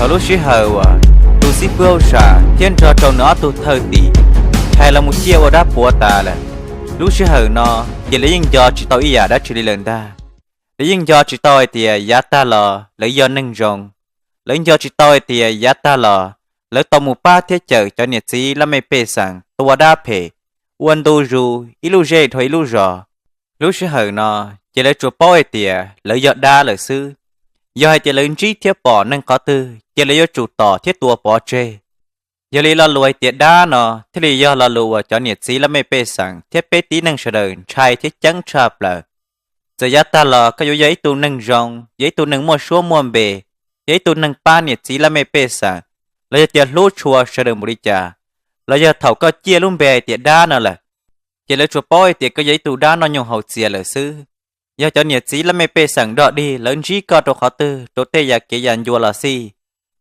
Thaum lub sij hawm uas tus xib fwb hauj sam thiab nrog rau nws ob tug thawj tim rhais los mus ciaj ua dab puav tas lawm, lub sij hawm no ces lawv yeej nco tsis tau ib yam dab tsi li lawm ntag. Lawv yeej nco tsis tau hais tias yav tag los lawv yog neeg zoo. Lawv nco tsis tau hais tias yav tag los lawv tau mus pab thiab cawm cov niam txiv laj mej pej xeem tua dab phem, ua ntu zus ib lub zej dhau ib lub zos. Lub sij hawm no ces lawv tsuas paub hais tias lawv yog dab lawm xwb. Yog hais tias lawv ntsib thiab pom neeg qhov twg ces lawv yuav tsum tom thiab tua pov tseg. Yog li lo lus hais tias dab no thiaj li yog lo lus uas cov niam txiv laj mej pej xeem thiab peb tib neeg sawv daws ntshai thiab ceeb tshaj plaws. Txawm yav tag los koj yuav yog ib tug neeg zoo, yog ib tug neeg muaj suab muaj npe, yog ib tug neeg pab niam txiv laj mej pej xeem, los yog tias hlub tshua sawv daws npaum li cas, los yog thaum koj ciaj lub npe hais tias dab no lawm, ces lawv tsuas paub hais tias koj yog ib tug dab noj nyoog haus txias lawm xwb. Yog cov niam txiv laj mej pej xeem dog dig lawv ntsib koj rau qhov twg rau tej yam kev yam ncua los xij,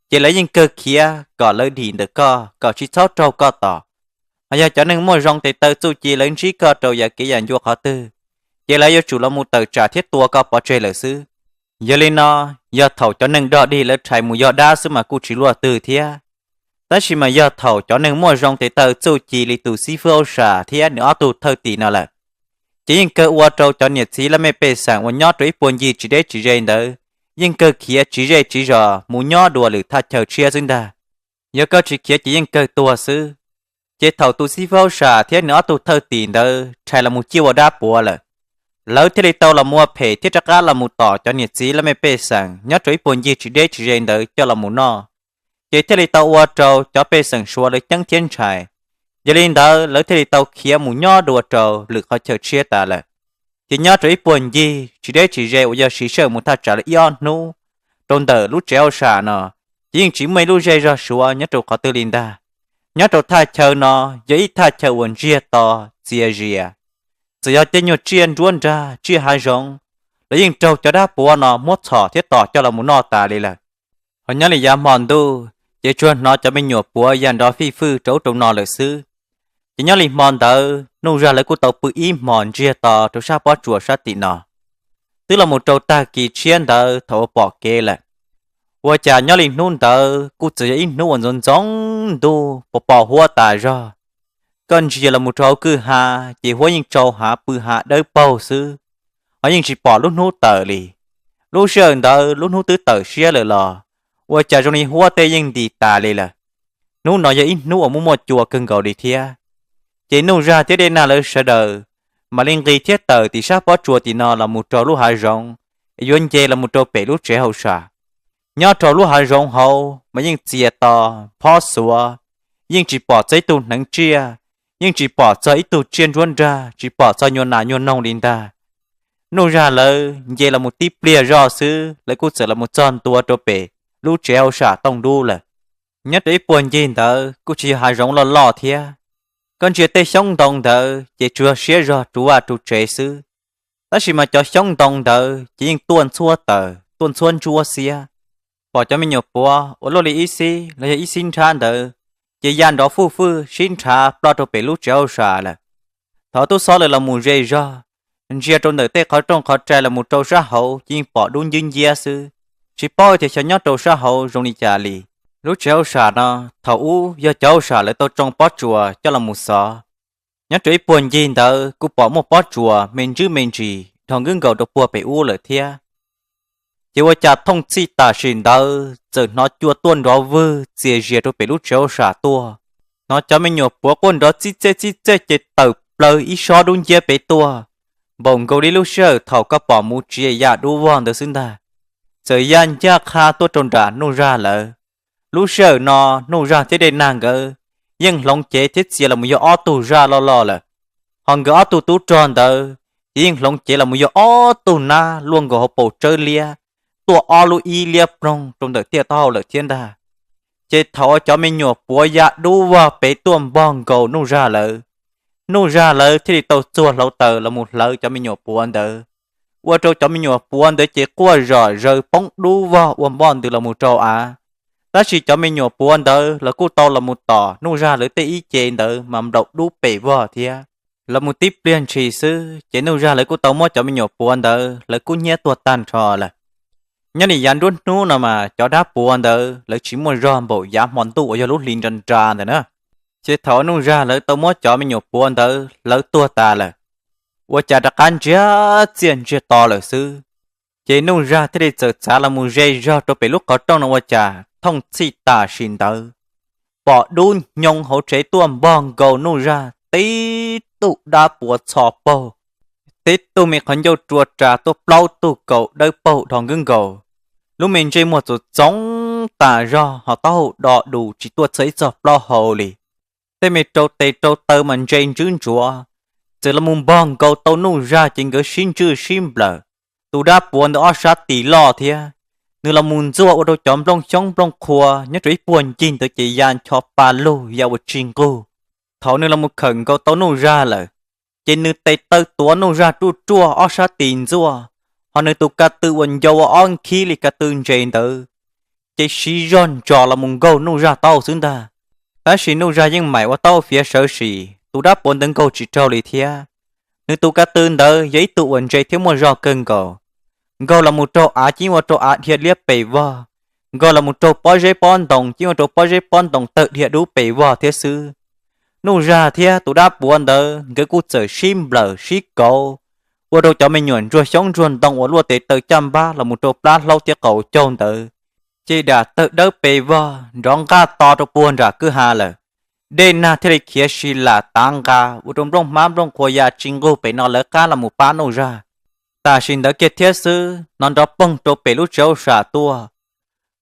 ces lawv yeej kawg khiav kom lawv dim ntawm koj kom tsis txhob raug koj tom. Ho yog cov neeg muaj zoo tes taw txuj ci lawv ntsib koj rau yam kev yam ncua qhov twg, ces lawv yuav tsum los mus tawm tsam thiab tua koj pov tseg lawm xwb. Yog li no, yog thaum cov neeg dog dig lawv rhais mus yog dab xwb mas kuj tsis luaj twg thiab. Tab sis mas yog thaum cov neeg muaj zoo tes taw txuj ci li tus xib fwb hauj sam thiab nws ob tug thawj tim no lawm, ces yeej kawg ua rau cov niam txiv laj mej pej xeem uas nyob rau ib puag ncig tsis deb tsis ze ntawd yeej kawg khiav tsiv zej tsiv zos mus nyob dua lwm thaj chaw tshiab xwb ntag. Yog koj tsis khiav ces yeej kawg tuag xwb. Ces thaum tus xib fwb hauj sam thiab nws ob tug thawj tim ntawd rhais los mus ciaj ua dab puav lawm, lawv thiaj li tau los mus ua phem thiab rov qab los mus tom cov niam txiv laj mej pej xeem nyob rau ib puag ncig tsis deb tsis ze ntawd coj los mus noj. Ces thiaj li tau ua rau cov pej xeem Suav lawv ceeb thiab ntshai. Yog li ntawd lawv thiaj li tau khiav mus nyob dua rau lwm qhov chaw tshiab tas lawm. Ces nyob rau ib puag ncig tsis deb tsis ze uas yog siv sij hawm mus thaj tsam li ib ob hnub rau ntawm lub tsev hauj sam no, ces yeej tsis muaj ib lub zej zog Suav nyob rau qhov twg li ntag. Nyob rau thaj chaw no yog ib thaj chaw uas ntsiag to txias zias. Txawm yog tej nyuag tsiaj nruab nrag tsiaj hav zoov los yeej raug cov dab puav no muab txhom thiab tom coj los mus noj tas li lawm. Ho nyob li yav hmo ntuj ces tsuas hnov cov me nyuam puav ya nrov fij fwj rau ub rau no lawm xwb. Ces nyob li hmo ntawd Nuj Zag lawv kuj tau pw ib hmos ntsiag to rau sab pob tsuas sab tim no. Twb los mus rau tag kis tshiab ntawd thaum uas pom kev lawm, ua cas nyob li hnub ntawd kuj txawm yog ib hnub uas ntxoov ntxoo ntuj pos pos huab tas zog. Koj ntsia los mus rau hauv kwj ha ces huab yeej tsau hav pw hav dawb paug xwb, ho yeej tsis pom lub hnub tawm li. Lub sij hawm ntawd lub hnub twb tawm siab lawm los ua cas zoo li huab tej yeej nti tas li lawm. Hnub no yog ib hnub uas muaj muaj cua kawg nkaus li thiab. Ces Nuj Zag thiab Dej Nag lawv sawv daws mam li nqis thiab tawm tim sab pob tsuas tim no los mus rau lub hav zoov, yuav nce los mus rau pem lub tsev hauj sam. Nyob rau lub hav zoov hauv mas yeej txias to, phob xuav, yeej tsis pom txog ib tug hneev tsiaj, yeej tsis pom txog ib tug tsiaj nruab nrag, tsis pom txog nyuag nas nyuag noog li ntag. Nuj Zag lawv nce los mus tib pliag zoj xwb lawv kuj txawm los mus txog ntua rau pem lub tsev hauj sam tooj dub lawm. Nyob rau ib puag ncig ntawd kuj tsis yog hav zoov loj loj thiab. Koj ntsia tej xyoob ntoo ntawd ces tsuas yog siab zog ru vaj ru tsev xwb. Tab sis mas cov xyoob ntoo ntawd ces yeej tuaj ntxhuab taws tuaj ntxhuab ntsuab xiab. Pom cov me nyuam puav uas luaj li ib xib los yog ib xib nrhab ntawd ces ya nrov fuj fwj sib nrhav ploj rau pem lub tsev hauj sam lawm. Thaum tub xob lawv los mus ze zog, ntsia rau ntawm tej qhov rooj qhov rai los mus rau sab hauv ces yeej pom dub ncwb nciab xwb, tsis paub tias xyov nyob rau sab hauv zoo li cas li. Lub tsev hauj sam no thaum ub yog cov hauj sam lawv tau tsoo pob tsuas coj los mus xov. Nyob rau ib puag ncig ntawd kuj pom muaj pob tsuas me ntsis me ntsis dhos nkwb nkaus rau puag pem ub lawm thiab. Ces ua cas thooj txhij tam sim ntawd txawm hnov cua tuaj nrov vwg txias zias rau pem lub tsev hauj sam tuaj. Hnov cov me nyuam puav quaj nrov txij txej txij txej ces tawm plaws ib sob dub nciab pem tuaj, npaum nkaus li lub sij hawm thaum koj pom mus tsis ya dub vog ntawd xwb ntag. Txawm ya ncaj qha tuaj rau nram Nuj Zag lawv. Lub sij hawm no Nuj Zag thiab Dej Nag nkawd yeej hloov cev thiab txia los mus yog ob tug zaj loj loj lawm. Ho nkawd ob tug tub rog ntawd ces yeej hloov cev los mus yog ob tug nab luaj nkaus hauv paus tsawb liab, tuaj ob lub ib liab ploog rau ntawm tiaj taub hau lawm thiab ntag. Ces thaum uas cov me nyuam puav ya dub vog pem tuaj npog nkaus Nuj Zag lawv, Nuj Zag lawv thiaj li tau txuag hlau taws los mus hlawv cov me nyuam puav ntawd, ua rau cov me nyuam puav ntawd ces quaj zom zaws poob dub vog ua npoj ntws los mus rau av. Tab sis cov me nyuam puav ntawd los kuj tau los mus tom Nuj Zag lawv tej ib ce ntawd mas nplaum dub pem vog thiab. Los mus tib pliag ntshis xwb ces Nuj Zag lawv kuj tau muab cov me nyuam puav ntawd hlawv kub hnyiab tuag tag nrho lawm. Nyob li yav nruab hnub no mas cov dab puav ntawd lawv tsis muaj zog npaum yav hmo ntuj uas yog lub hli nra nra ntawd na. Ces thaum Nuj Zag lawv tau muab cov me nyuam puav ntawd hlawv tuag tas lawm, ua cas rov qab ntsiag txiaj ntsiag to lawm xwb. Ces Nuj Zag thiaj li txawm txav los mus ze zog rau pem lub qhov rooj no ua cas thooj txhij tam sim ntawd pom dub hnyoo hauv tsev tuaj npog nkaus Nuj Zag tib tug dab puav txho paug, tib tug me qhov ncauj rua ras tuaj plaub tug kaus dawb paug dhos nkawb nkaus, lub me ntsej muag txoov txoov tas zog ho taub hau do dus tsis tuaj txog ib txog plaub hau li. Tej me rau tes rau taw mas ntse ntswb ntsuav, txawm los mus npog nkaus tau Nuj Zag ces nkawd sib ntswj sib nplawm. Tus dab puav ntawd ob sab tis loj thiab, nws los mus ntxuaj ua rau cov nplooj xyoob nplooj qhua nyob rau ib puag ncig ntawd ces ya ncho pa lug ya ua tsis nqug. Thaum nws los mus khawm nkaus tau Nuj Zag lawm, ces nws tes taw tuav Nuj Zag ruaj ruaj ob sab tis ntxuaj, ho nws tus ka tw uas ncau ua ob nkhib li ka tw ntses ntawd, ces siv zog ntsos los mus nkaug Nuj Zag taub hau xwb ntag. Tab sis Nuj Zag yeej maim ua taub hau fiav sawv sim, tus dab puav ntawd nkaug tsis raug li thiab. Nws tus ka tw ntawd yog ib tug uas ntse thiab muaj zog kawg nkaus, nkaug los mus raug av ces ua rau av dhia liab pes vog, nkaug los mus raug pob zeb pob ntoo ces ua rau pob zeb pob ntoo tawg dhia dub pes vog thiab xwb. Nuj Zag thiab tus dab puav ntawd nkawd kuj txawm sib nplawm sib kauv, ua rau cov me nyuam ntsuag xyoob ntsuag ntoo uas luaj tes taw caj npab los mus rau plab hlaub thiab qaus caug ntawd, ces dam tawg dawb pes vog nrov nqaj to rau puag nram kwj ha lawm. Dej nag thiaj li khiav si lam tav nqa ua rau nplooj hmab nplooj qhua ya tsis nqug pem no lawv qab los mus pab Nuj Zag. Tam sim ntawd kiag thiab xwb hnov nrov poog rau pem lub tsev hauj sam tuaj,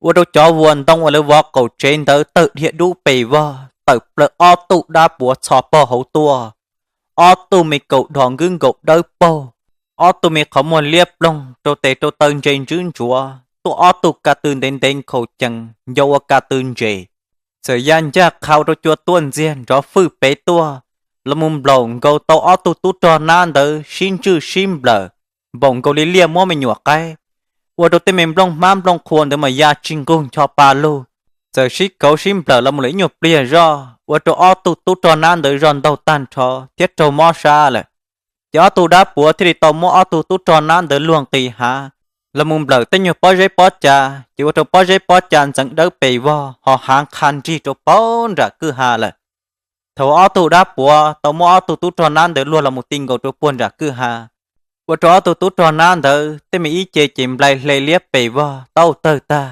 ua rau cov vuas ntoo uas lawv vov qaum tsev ntawd tawg dhia dub pes vog tawm plaws ob tug dab puav txho paug hauv tuaj. Ob tug me kaus dhos nkawb nkaus dawb paug, ob tug me qhov muag liab ploog rau tes rau taw ntse ntswb ntsuav tuaj ob tug ka tw ntev ntev nkhaus cees ncau ua ka tw ntses, txawm ya ncaj qha ua rau cua tuaj ntxiag nrov fwj pem tuaj, los mus nplaum nkaus tau ob tug tub rog nab ntawd sib ntswj sib nplawm, npaum nkaus li liaj muab me nyuam qaib, ua rau tej me nplooj hmab nplooj qhua ntawd mas ya tsis nqug ncho pa lug, txawm sib kauv sib nplawm los mus lawm ib nyuag pliag zoj ua rau ob tug tub rog nab ntawd zog ntaug tag nrho thiab raug mob sab lawm. Ces ob tug dab puav thiaj li tau muab ob tug tub rog nab ntawd luag nqis hav, los mus nplawm tej nyuag pob zeb pob ca, ces ua rau pob zeb pob ca ntxeev dawb pes vog ho hav qha nrig rau puag nram kwj ha lawm. Thaum ob tug dab puav tau muab ob tug tub rog nab ntawd luag los mus ti nkaus rau puag nram kwj ha, ua rau ob tug tub rog nab ntawd tej me ib ce ces nplai hle liab pes vog taub hau tawg tag,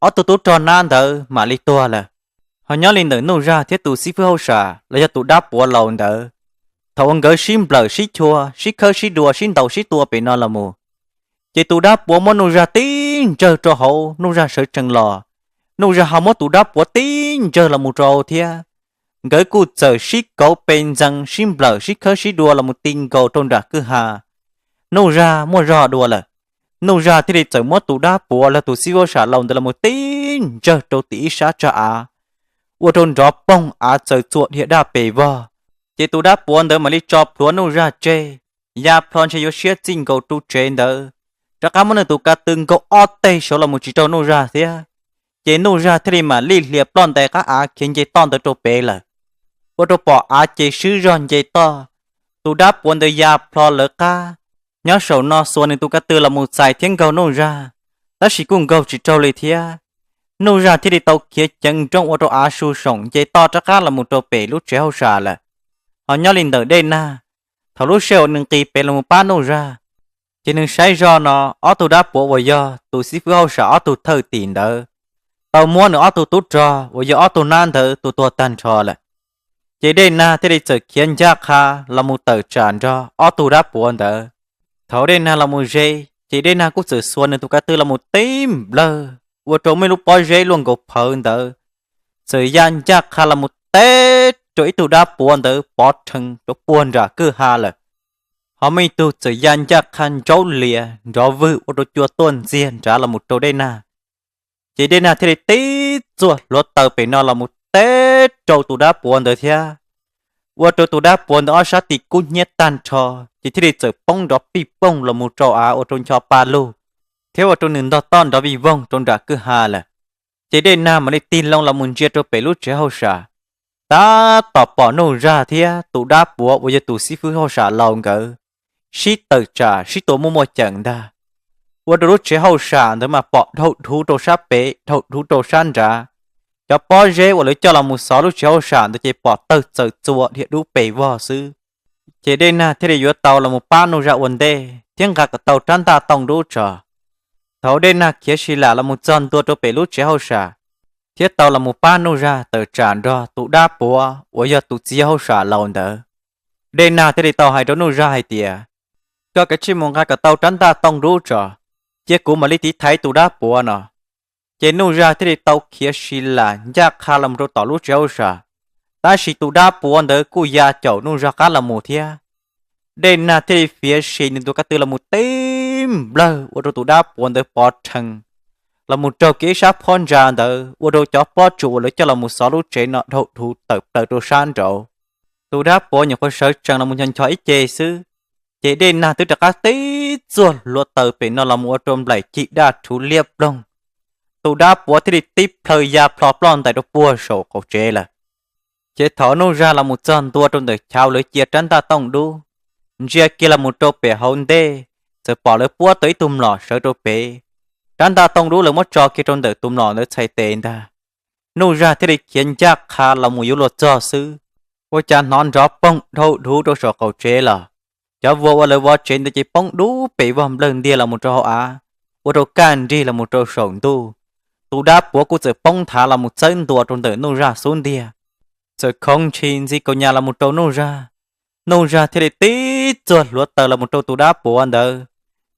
ob tug tub rog nab ntawd mam li tuag lawm. Ho nyob li ntawm Nuj Zag thiab tus xib fwb hauj sam los yog tus dab puav laus ntawd, thaum uas nkawd sib nplawm sib chua sib khawb sib dua sib ntaus sib tua pem no los mus, ces tus dab puav muab Nuj Zag tib ntsawg rau hauv, Nuj Zag sawv tsees los, Nuj Zag ho muab tus dab puav tib ntsawg los mus rau hauv thiab. Nkawd kuj txawm sib kauv pes ntxees sib nplawm sib khawb sib dua los mus ti nkaus rau nram kwj ha. Nuj Zag muaj zog dua lawm, Nuj Zag thiaj li txawm muab tus dab puav los tus xib fwb hauj sam laus ntawd los mus tib ntsawg rau tim ib sab tsag av, ua rau nrov poog av txawm txuam dhia daj pes vog. Ces tus dab puav ntawd mam li tso plhuav Nuj Zag tseg, ya plho ntshe yuav siab txij nkaus ru tsev ntawd, rov qab muab nws tus ka tw nkaug ob teg saud los mus tsis raug Nuj Zag thiab. Ces Nuj Zag thiaj li mam li hlias ploj ntais qab av khiav nce toj ntawd rau pem lawm, ua rau pom av ces swb zog nce toj. Tus dab puav ntawd ya plho lawv qab, nyob saum no xuas nws tus ka tw los mus txais thiab nkaug Nuj Zag, tab sis kuj nkaug tsis raug li thiab. Nuj Zag thiaj li tau khiav ceev nrooj ua rau av su soom nce toj rov qab los mus rau pem lub tsev hauj sam lawm. Ho nyob li ntawm Dej Nag, thaum lub sij hawm uas nws nqis pem los mus pab Nuj Zag, ces nws saib zoj no ob tug dab puav uas yog tus xib fwb hauj sam ob tug thawj tim ntawd tau muab nws ob tug tub rog uas yog ob tug nab ntawd tua tuag tag nrho lawm. Ces Dej Nag thiaj li txawm khiav ncaj qha los mus tawm tsam nrog ob tug dab puav ntawd. Thaum Dej Nag los mus ze, ces Dej Nag kuj txawm xuas nws tus ka tw los mus tib nplawg, ua rau muaj ib lub pob zeb luaj nkaus phawv ntawd txawm ya ncaj qha los mus teb rau ib tug dab puav ntawd pov rhees rau puag nram kwj ha lawm. Ho muaj ib tug txawm ya ncaj qha ntsaub lias nrov vwg ua rau cua tuaj ntxiag nrad los mus rau Dej Nag. Ces Dej Nag thiaj li tib txuag hluav taws pem no los mus teb rau tus dab puav ntawd thiab, ua rau tus dab puav ntawd ob sab tis kub hnyiab tag nrho, ces thiaj li txawm poob nrov pij pooj los mus rau av ua rau ncho pa lug, thiab ua rau nws ntog toj nrov vij voog rau nram kwj ha lawm. Ces Dej Nag mam li tig loo los mus ntsia rau pem lub tsev hauj sam, tab tom pom Nuj Zag thiab tus dab puav uas yog tus xib fwb hauj sam laus nkawd sib tawm tsam sib tua muaj muaj ceem ntag. ua rau lub tsev hauj sam ntawd mas pom dhau dhuv rau sab pem dhau dhuv rau sab nrad. Cov pob zeb uas lawv coj los mus xov lub tsev hauj sam ntawd ces pom tawg txaws txua dhia dub pes vog xwb. Ces Dej Nag thiaj li yuav tau los mus pab Nuj Zaj ua ntej thiab nqa kom tau rab ntaj tooj dub tso. Thaum Dej Nag khiav si lam los mus txog ntua rau pem lub tsev hauj sam, thiab tau los mus pab Nuj Zaj tawm tsam nrog tus dab puav uas yog tus txiv hauj sam laus ntawd, Dej Nag thiaj li tau hais rau Nuj Zaj hais tias, koj kav tsij mus nqa kom tau rab ntaj tooj dub tso, cia kuv mam li tiv thaiv tus dab puav no. Ces Nuj Zaj thiaj li tau khiav si lam ncaj qha los mus rau tom lub tsev hauj sam, tab sis tus dab puav ntawd kuj ya caum Nuj Zaj qab los mus thiab. Dej Nag thiaj li fiav si nws tus ka tw los mus tib nplawg ua rau tus dab puav ntawd pov rhees los mus raug kiag ib sab phab ntsa ntawd, ua rau cov pob tsuas uas lawv coj los mus xov lub tsev no dhau dhuv tawm plaws rau sab nraud. Tus dab puav nyuam qhuav sawv tsees los mus ncho ncho ib ce xwb, ces Dej Nag twb rov qab tib txuag hluav taws pem no los mus ua rau nplaim cig daj rhuv liab ploog. Tus dab puav thiaj li tib plhaw ya plho ploj ntais rau puag saum qaum tsev lawm. Ces thaum Nuj Zaj los mus txog ntua rau ntawm chav lawv cia rab ntaj tooj dub, ntsia kiag los mus rau pem hauv ntej, txawm pom lawv puab tau ib tug mlom sawv rau pem. Rab ntaj tooj dub lawv muab tso kiag rau ntawm tus mlom ntawd txhais tes ntag. Nuj Zaj thiaj li khiav ncaj qha los mus yuav luag txog xwb, ua cas hnov nrov poog dhau dhuv rau saum qaum tsev los. Cov vuas uas lawv vov tsev ntawd ces poob dub pes vog nplawg ntiag los mus rau hauv av, ua rau kaj nrig los mus rau saum ntuj. Tus dab puav kuj txawm poob nthav los mus txawb ntua rau ntawm Nuj Zaj xub ntiag, txawm khoov ntshis ntxiv kaus nyas los mus rau Nuj Zaj. Nuj Zaj thiaj li tib txuag hluav taws los mus rau tus dab puav ntawd,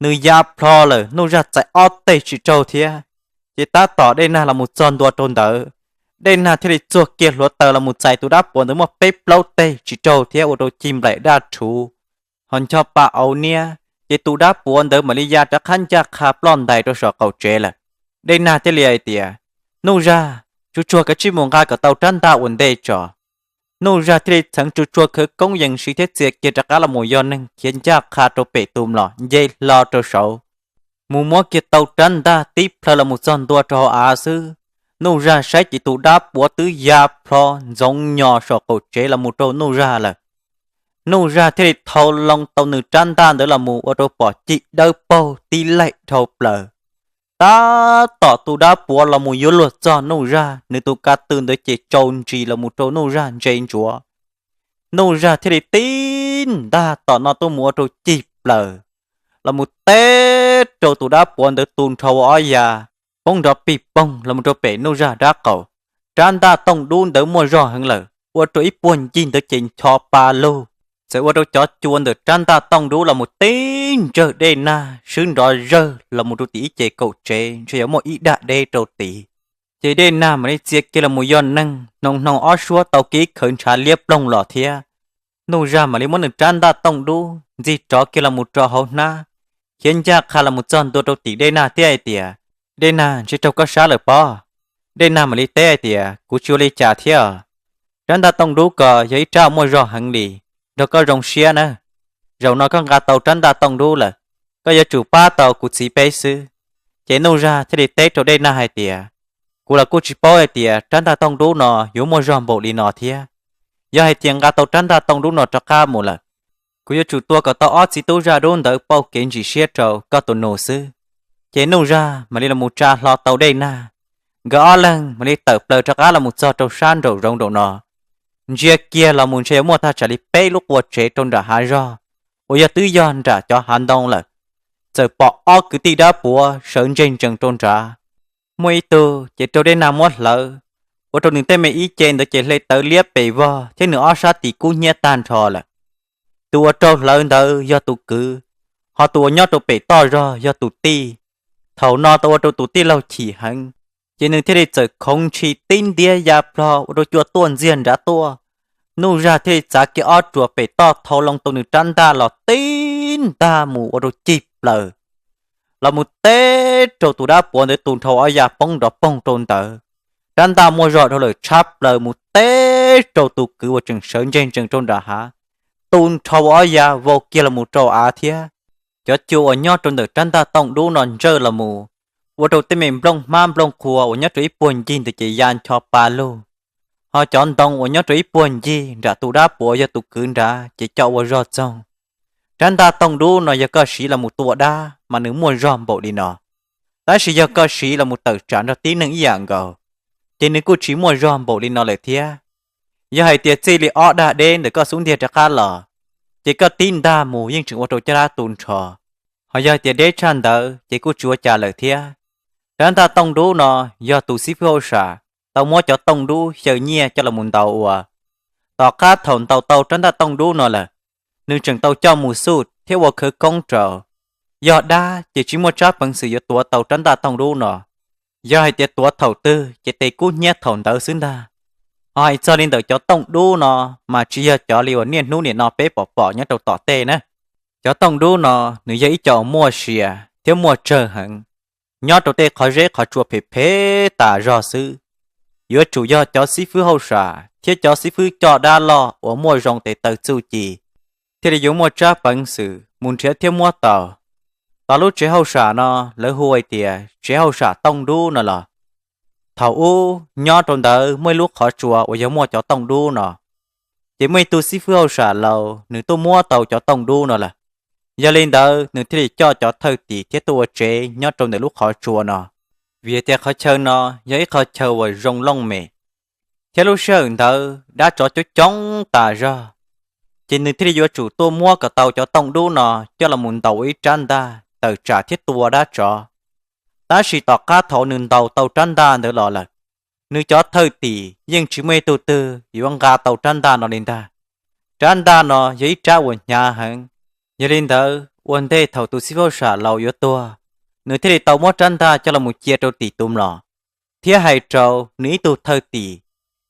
nws ya plho lawm, Nuj Zaj txais ob teg tsis raug thiab. Ces tab tom Dej Nag los mus txog ntua rau ntawd, Dej Nag thiaj li txuag kiag hluav taws los mus txais tus dab puav ntawd muaj peb plaub teg tsis raug thiab ua rau cig nplaim daj rhuv, ho ncho pa auv niab, ces tus dab puav ntawd mam li ya rov qab ncaj qha ploj ntais rau saum qaum tsev lawm. Dej Nag thiaj li hais tias, Nuj Zaj, tsuag tsuag kav tsij mus nqa kom tau rab ntaj ua ntej tso. Nuj Zaj thiaj li txheev tsuag tsuag khawv koob yees siv thiab txia kiag rov qab los mus yog neeg khiav ncaj qha rau pem tus mlom nce hlo rau saud, mus muab kiag tau rab ntaj tib plhaw los mus txog ntua rau hauv av xwb. Nuj Zaj saib ces tus dab puav twb ya plho ntxoov nyos saum qaum tsev los mus rau Nuj Zaj lawm. Nuj Zaj thiaj li thau loo tau nws rab ntaj ntawd los mus ua rau pom cig dawb paug tib laim dhau plaws. Tab tom tus dab puav los mus yuav luag txog Nuj Zaj, nws tus ka tw ntawd ces tsau ntsis los mus rau Nuj Zaj ntse ntsuav. Nuj Zaj thiaj li tib ntag tom no tuaj mus ua rau cig plaws, los mus teb rau tus dab puav ntawd tu nrho ua ob ya, poob nrov pig poog los mus rau pem Nuj Zaj dab qaum. Rab ntaj tooj dub ntawd muaj zog heev lawm, ua rau ib puag ncig ntawd ces ncho pa lug, txawm ua rau cov cua ntawm rab ntaj tooj dub los mus tib ntsawg Dej Nag swb nrov zawg los mus rau tim ib ce kaum tsev ntshe yuav muaj ib daj deb rau tid. Ces Dej Nag mam li txia kiag los mus yog neeg, hnoos hnoos ob suab tau kiag ib khawv ntshav liab ploog los thiab. Nuj Zaj mam li muab nws rab ntaj tooj dub ntxig rov kiag los mus rau hauv hnab, khiav ncaj qha los mus txog ntua rau tim Dej Nag thiab hais tias, Dej Nag, ntshe raug koj sab lawm pob. Dej Nag mam li teb hais tias, kuv tsis ua li cas thiab. Rab ntaj tooj dub ko yog ib rab muaj zog heev li, nrog koj zoo siab na. Zaum no koj nqa tau rab ntaj tooj dub lawm, koj yuav tsum pab tau kuv txiv peb xwb. Ces Nuj Zaj thiaj li teb rau Dej Nag hais tias, kuv los kuj tsis paub hais tias rab ntaj tooj dub no yuav muaj zog npaum li no thiab. Yog hais tias nqa tau rab ntaj tooj dub no rov qab mus lawm, kuv yuav tsum tua kom tau ob txiv tub zaj dub ntawd pauj kev ntsim siab rau koj tus nus xwb. Ces Nuj Zaj mam li los mus tsa hlo tau Dej Nag, nkawd ob leeg mam li tawm plaws rov qab los mus txog rau sab nraum zoov nraum no. Ntsia kiag los mus ntshe yuav muaj thaj tsam li peb lub qua tsev rau nram hav zog, uas yog twb yog nram cov hav ntoo lawm. Txawm pom ob kwv tij dab puav sawv ntseg ntsees rau nrad. Muaj ib tug ces raug Dej Nag muab hlawv, ua rau nws tej me ib ce ntawd ces hle tawv liab pes vog thiab nws ob sab tis kub hnyiab tag nrho lawm. Tus uas raug hlawv ntawd yog tus kwv, ho tus uas nyob rau pem toj zog yog tus tij. Thaum no tau ua rau tus tij laug chim heev, ces nws thiaj li txawm khoov ntshis tib ntiab ya plho ua rau cua tuaj ntxiag nrad tuaj. Nuj Zaj thiaj li txav kiag ob ruam pem toj thau loo tau nws rab ntaj los tib ntag mus ua rau cig plaws, los mus teb rau tus dab puav ntawd tu nrho ob ya poob nrov poog rau ntawd. Rab ntaj muaj zog dhau lawm tshab plaws mus teb rau tus kwv uas tseem sawv ntseg ntsees rau nram hav, tu nrho ua ob ya vau kiag los mus rau av thiab. Cov cua uas nyob rau ntawm rab ntaj tooj dub no ntsawj los mus, ua rau tej me nplooj hmab nplooj qhua uas nyob rau ib puag ncig ntawd ces ya ncho pa lug. Ho cov ntoo uas nyob rau ib puag ncig nram tus dab puav yog tus kwv nrad ces co ua zog txoog. Rab ntaj tooj dub no yog koj siv los mus tua dab mas nws muaj zog npaum li no, tab sis yog koj siv los mus tawm tsam nrog tib neeg ib yam nkaus, ces nws kuj tsis muaj zog npaum li no lawm thiab. Yog hais tias txij li ob dag deb ntawm koj xub ntiag rov qab los, ces koj tib ntaj mus yeej tseem ua rau caj dab tu nrho. Ho yog hais tias deb tshaj ntawd ces kuj tsis ua cas lawm thiab. Rab ntaj tooj dub no yog tus xib fwb hauj sam tau muab cov tooj dub xyaw nyiaj coj los mus ntaus ua. Tom qab thaum ntaus tau rab ntaj tooj dub no lawm, nws tseem tau coj mus xuj thiab ua khawv koob rau. Yog dab ces tsis muaj tsab peev xwm yuav tuav tau rab ntaj tooj dub no. Yog hais tias tuav thaum twg ces tes kub hnyiab thaum ntawd xwb ntag. Ho hais txog li ntawm cov tooj dub no, mas tsis yog cov li uas niaj hnub nim no peb pom pom nyob rau tom tej na. Cov tooj dub no nws yog ib co uas muaj sia thiab muaj tsawg heev. Nyob rau tej qhov zeb qhov tsua phem phem tas zog xwb, yuav tsum yog cov xib fwb hauj sam thiab cov xib fwb coj dab loj uas muaj zoo tes taw txuj ci thiaj li yuav muaj tsab peev xwm mus nrhiav thiab muab tau. Tau lub tsev hauj sam no lawv hu hais tias tsev hauj sam tooj dub no los, thaum ub nyob rau ntawd muaj ib lub qhov tsua uas yog muaj cov tooj dub no, ces muaj ib tug xib fwb hauj sam laus nws tuaj muab tau cov tooj dub no lawm. Yog li ntawd nws thiaj li coj cov thawj tim thiab tuaj ua tsev nyob rau ntawm lub qhov tsua no, vim tias qhov chaw no yog ib qhov chaw uas zoo looj mem, thiab lub sij hawm ntawd dab tsov coob coob tas zog, ces nws thiaj li yuav tsum tuaj muab kom tau cov tooj dub no coj los mus ntaus ua ib rab ntaj tawm tsam thiab tua dab tsov. Tab sis tom qab thaum nws ntaus tau rab ntaj ntawd los lawm, nws cov thawj tim yeej tsis muaj ib tug twg yuav nqa tau rab ntaj no li ntag. Rab ntaj no yog ib rab uas hnyav heev, yog li ntawd ua ntej thaum tus xib fwb hauj sam laus yuav tuag, nws thiaj li tau muab rab ntaj coj los mus cia rau tim tus mlom, thiab hais rau nws ib tug thawj tim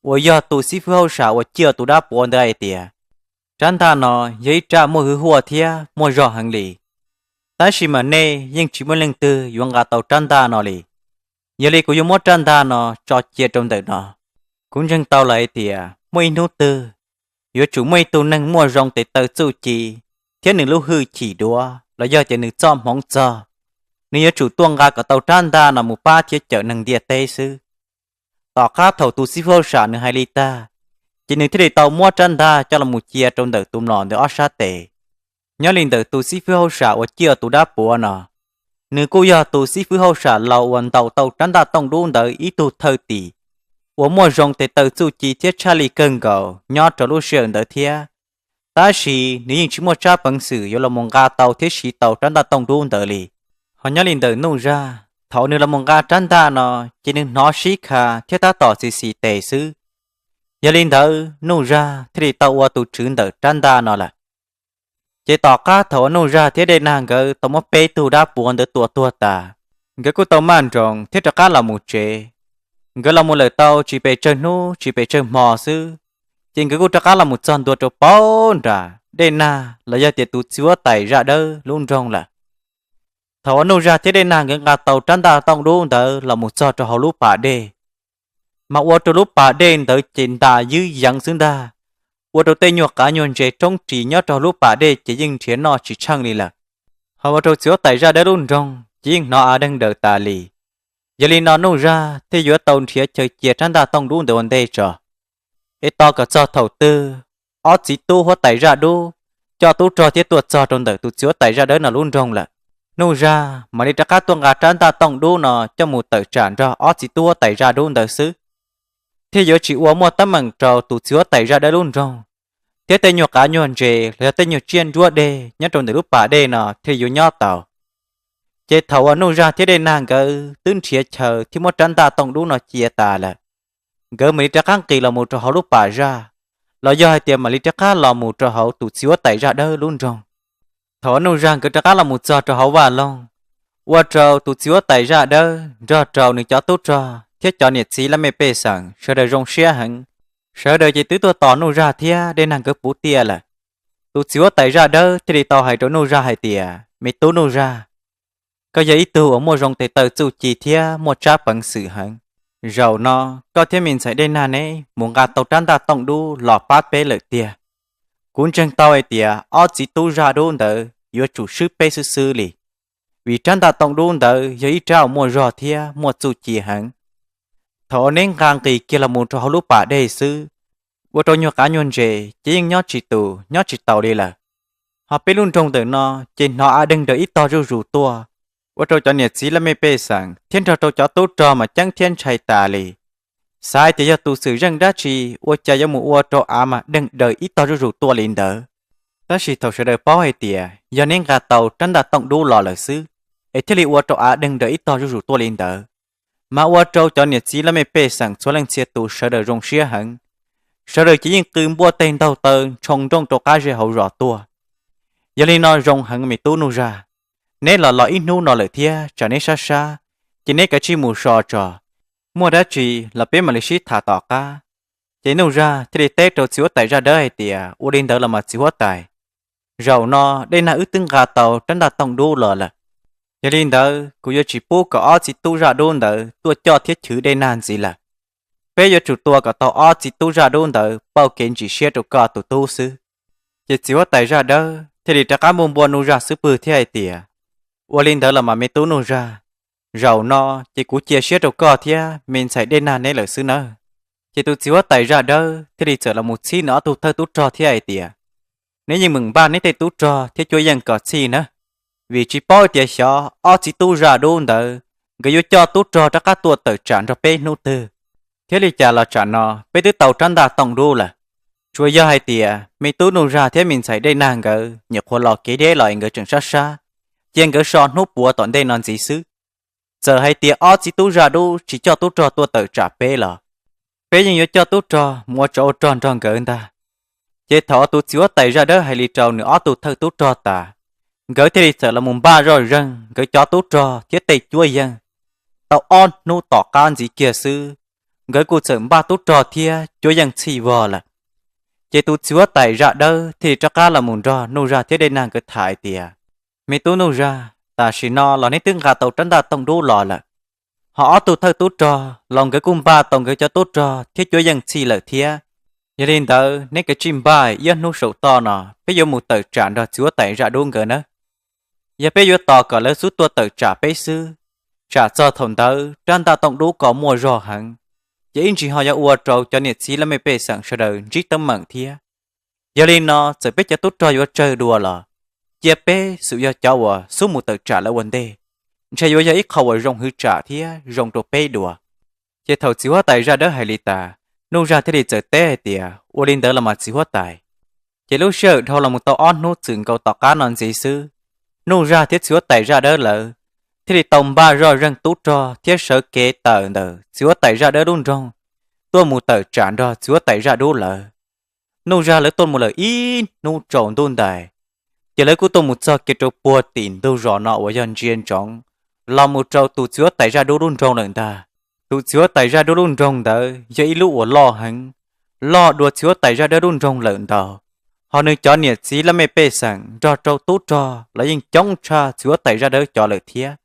uas yog tus xib fwb hauj sam uas ciaj tus dab puav ntawd hais tias, rab ntaj no yog ib rab muaj hwj huaj thiab muaj zog heev li, tab sis mas nej yeej tsis muaj leej twg yuav nqa tau rab ntaj no li. Yog li kuv yuav muab rab ntaj no tso cia rau ntawm no. Kuv ntseeg tau lawm hais tias muaj ib hnub twg yuav tsum muaj ib tug neeg muaj zoo tes taw txuj ci thiab nws lub hwj chim duav los yog tias nws txoj hmoov txog, nws yuav tsum tuaj nqa kom tau rab ntaj no mus pab thiab cawm neeg ntiaj teb xwb. Tom qab thaum tus xib fwb hauj sam nws hais li tag, ces nws thiaj li tau muab rab ntaj coj los mus cia rau ntawm tus mlom ntawd ob sab tes. Nyob li ntawm tus xib fwb hauj sam uas ciaj tus dab puav no, nws kuj yog tus xib fwb hauj sam laus uas ntaus tau rab ntaj tooj dub ntawd ib tug thawj tim uas muaj zoo tes taw txuj ci thiab tshaj lij kawg nkaus nyob rau lub sij hawm ntawd thiab. Tab sis nws yeej tsis muaj tsab peev xwm yuav los mus nqa tau thiab siv tau rab ntaj tooj dub ntawd li. Ho nyob li ntawm Nuj Zaj, thaum nws los mus nqa rab ntaj no, ces nws hnov sib kha thiab tab tom xis xis tes xwb. Yog li ntawd Nuj Zaj thiaj li tau ua tus tswv ntawm rab ntaj no lawm. Ces tom qab thaum uas Nuj Zaj thiab Dej Nag nkawd tau muab peb tug dab puav ntawd tua tuag tas, nkawd kuj tau maj nroos thiab rov qab los mus tsev. Nkawd los mus lawm tau tsis pes tsawg hnub tsis pes tsawg hmo xwb, ces nkawd kuj rov qab los mus txog ntua rau paub nram Dej Nag los yog tias tus txiv huab tais zaj dawb lub nroog lawm. Thaum uas Nuj Zaj thiab Dej Nag nkawd nqa tau rab ntaj tooj dub ntawd los mus txog rau hauv lub pas dej, mas ua rau lub pas dej ntawd ces ntas ywb yeev xwb ntag. Ua rau tej nyuag qav nyuag ntses roob ris nyob rau hauv lub pas dej ces yeej nrhiav noj tsis tsheej li lawm. Ho ua rau txiv huab tais zaj dawb lub nroog ces yeej hnov av deeg daws tas li. Yog li no Nuj Zaj thiaj yuav tau nrhiav chaw cia rab ntaj tooj dub ntawd ua ntej tso, es tos kom txog thaum twg ob txiv tub huab tais zaj dub coj tub rog thiab tuaj txog rau ntawm tus txiv huab tais zaj dawb no lub nroog lawm, Nuj Zaj mam li rov qab tuaj nqa rab ntaj tooj dub no coj mus tawm tsam nrog ob txiv tub huab tais zaj dub ntawd xwb, thiaj yuav tsis ua muaj teeb meem rau tus txiv huab tais zaj dawb lub nroog, thiab tej nyuag qav nyuag ntses los yog tej nyuag tsiaj nruab deg nyob rau ntawm lub pas dej no thiaj yuav nyob tau. Ces thaum uas Nuj Zaj thiab Dej Nag nkawd twb nrhiav chaw thiab muab rab ntaj tooj dub no cia tas lawm, nkawd mam li rov qab nqis los mus rau hauv lub pas zaj, los yog hais tias mam li rov qab los mus rau hauv tus txiv huab tais zaj dawb lub nroog. Thaum uas Nuj Zaj nkawd rov qab los mus txog rau hauv vaj loog, ua rau tus txiv huab tais zaj dawb nrog rau nws cov tub rog thiab cov niam txiv laj mej pej xeem sawv daws zoo siab heev. Sawv daws ces twb tuaj tos Nuj Zaj thiab Dej Nag nkawd puv tiaj lawm. Tus txiv huab tais zaj dawb thiaj li tau hais rau Nuj Zaj hais tias, me tub Nuj Zaj, koj yog ib tug uas muaj zoo tes taw txuj ci thiab muaj tsab peev xwm heev. Zaum no koj thiab me ntxhais Dej Nag neb mus nqa tau rab ntaj tooj dub los pab peb lawm tiag. Kuv ntseeg tau hais tias ob txiv tub zaj dub ntawd yuav tsum swb peb xwb xwb li, vim rab ntaj tooj dub ntawd yog ib rab uas muaj zog thiab muaj txuj ci heev. Thaum uas neb nqa nqis kiag los mus rau hauv lub pas dej xwb, ua rau nyuag qav nyuag ntses ces yeej nyob tsis tus nyob tsis taus li lawm. Ho peb lub nroog ntawm no ces hnov av deeg daws ib tog zuj zus tuaj, ua rau cov niam txiv laj mej pej xeem thiab nrog rau cov tub rog mas ceeb thiab ntshai tas li, xav hais tias yog tus xwm zeej dab tsi ua cas yuav mus ua rau av mas deeg daws ib tog zuj zus tuaj li ntawd. Tab sis thaum sawv daws paub hais tias yog neb nqa tau rab ntaj tooj dub los lawm xwb, es thiaj li ua rau av deeg daws ib tog zuj zus tuaj li ntawd, mas ua rau cov niam txiv laj mej pej xeem txhua leej txhia tus sawv daws zoo siab heev. Sawv daws ces yeej qw npuaj teg ntaug taw ntshoo nrooj rau qab zej hauv zos tuaj. Yog li no zoo heev me tub Nuj Zaj, neb los los ib hnub no lawm thiab tsam neb sab sab, ces neb kav tsij mus so tso, muaj dab tsi los peb mam li sib tham tom qab. Ces Nuj Zaj thiaj li teb rau txiv huab tais zaj dawb hais tias, ua li ntawd los mas txiv huab tais, zaum no dej nag wb twb nqa tau rab ntaj tooj dub los lawm. Yog li ntawd kuv yuav tsis pub kom ob txiv tub zaj dub ntawd tuaj coj thiab chwv dej nag ntxiv lawm. Peb yuav tsum tua kom tau ob txiv tub zaj dub ntawd pauj kev ntsim siab rau koj tus tub xwb. Ces txiv huab tais zaj dawb thiaj li rov qab npuaj npuaj Nuj Zaj xub pwg thiab hais tias, ua li ntawd los mas me tub Nuj Zaj, zaum no ces kuv cia siab rau koj thiab me ntxhais dej nag neb lawm xwb nawb. Ces tus txiv huab tais zaj dawb thiaj li txawm los mus txhib nws ob tug thawj tub rog thiab hais tias, neb yeej meem npaj neb tej tub rog thiab cuab yeej kom txhij nawb, vim tsis paub tias xyov ob txiv tub zaj dub ntawd nkawd yuav coj tub rog rov qab tuaj tawm tsam nrog peb hnub twg. Thiab li cas los tsam no peb twb tau rab ntaj tooj dub lawm, tsuas yog hais tias me tub Nuj Zaj thiab me ntxhais dej nag nkawd nyuam qhuav los kev deb los es nkawd tseem sab sab, cia nkawd so hnub puav tom ntej no ntxiv xwb. Txawm hais tias ob txiv tub zaj dub tsis coj tub rog tuaj tawm tsam peb los, peb yeej yuav coj tub rog mus ua tsov ua rog nrog nkawd ntag. Ces thaum tus txiv huab tais zaj dawb hais li rau nws ob tug thawj tub rog tas, nkawd thiaj li txawm los mus npaj zoj zeeg nkawd cov tub rog thiab tej cuab yeej. Tau ob hnub tom qab ntxiv kiag xwb, nkawd kuj txawm npaj tub rog thiab cuab yeej txhij vog lawm. Ces tus txiv huab tais zaj dawb thiaj li rov qab los mus nrog Nuj Zaj thiab dej nag nkawd tham hais tias, me tub Nuj Zaj, tam sim no los neb twb nqa tau rab ntaj tooj dub los lawm, ho ob tug thawj tub rog los nkawd kuj npaj tau nkawd cov tub rog thiab cuab yeej txhij lawm thiab. Yog li ntawd neb kav tsij npaj, ib ob hnub saum toj no peb yuav mus tawm tsam nrog txiv huab tais zaj dub nkawd nawb. Yog peb yuav tos kom lawv xub tuaj tawm tsam peb xwb, tsam txog thaum ntawd rab ntaj tooj dub ko muaj zog heev, ces ib ntsis ho yuav ua rau cov niam txiv laj mej pej xeem sawv daws ntsib teeb meem thiab. Yog li no txawm peb cov tub rog yuav tsawg dua los, cia peb xub yog cov uas xub mus tawm tsam lawv ua ntej, ntshe yuav yog ib qho uas zoo hwv tsam thiab zoo rau peb dua. Ces thaum txiv huab tais zaj dawb hais li tas, Nuj Zaj thiaj li txawm teb hais tias, ua li ntawd los mas txiv huab tais. Ces lub sij hawm dhau los mus tau ob hnub txwm nkaus tom qab no ntxiv xwb, Nuj Zaj thiab txiv huab tais zaj dawb lawv thiaj li tau npaj zoj zeeg tub rog thiab sawv kev tawm ntawm txiv huab tais zaj dawb lub nroog tuaj mus tawm tsam nrog txiv huab tais zaj dub lawv. Nuj Zaj lawv tuaj mus lawm ib hnub tsaus ntuj ntais, ces lawv kuj tuaj mus txog kiag rau puag tim ntug zos no uas yog ntsia ntsoov los mus rau tus txiv huab tais zaj dub lub nroog lawm ntag. Tus txiv huab tais zaj dub lub nroog ntawd yog ib lub uas loj heev, loj dua txiv huab tais zaj dawb lub nroog lawm ntau, ho nws cov niam txiv laj mej pej xeem nrog rau tub rog los yeej coob tshaj txiv huab tais zaj dawb cov lawm thiab.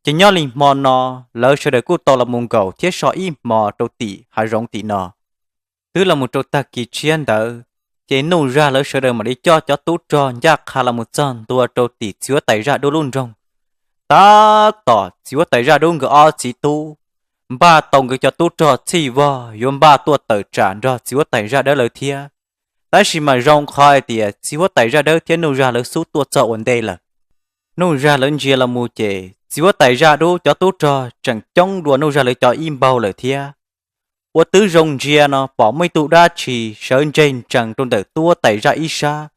Ces nyob li hmo no, lawv sawv daws kuj tau los mus nkaum thiab so ib hmo rau tim hav zoov tim no. Twb los mus rau tag kis tshiab ntawd, ces Nuj Zaj lawv sawv daws mam li coj cov tub rog ncaj qha los mus txog ntua rau tim txiv huab tais zaj dub lub nroog. Tab tom txiv huab tais zaj dub nkawd ob txiv tub npaj tau nkawd cov tub rog txhij vog yuav npaj tuaj tawm tsam nrog txiv huab tais zaj dawb lawv thiab. Tab sis mas zoo qhov hais tias txiv huab tais zaj dawb thiab Nuj Zaj lawv xub tuaj txog ua ntej lawm. Nuj Zaj lawv ntsia los mus ces txiv huab tais zaj dub cov tub rog tseem coob dua Nuj Zaj lawv cov ib npaug lawm thiab. Ua twb zoo ntsia no pom muaj ib tug dab tsi sawv ntseg ntsees rau ntawm tub huab tais zaj ib sab,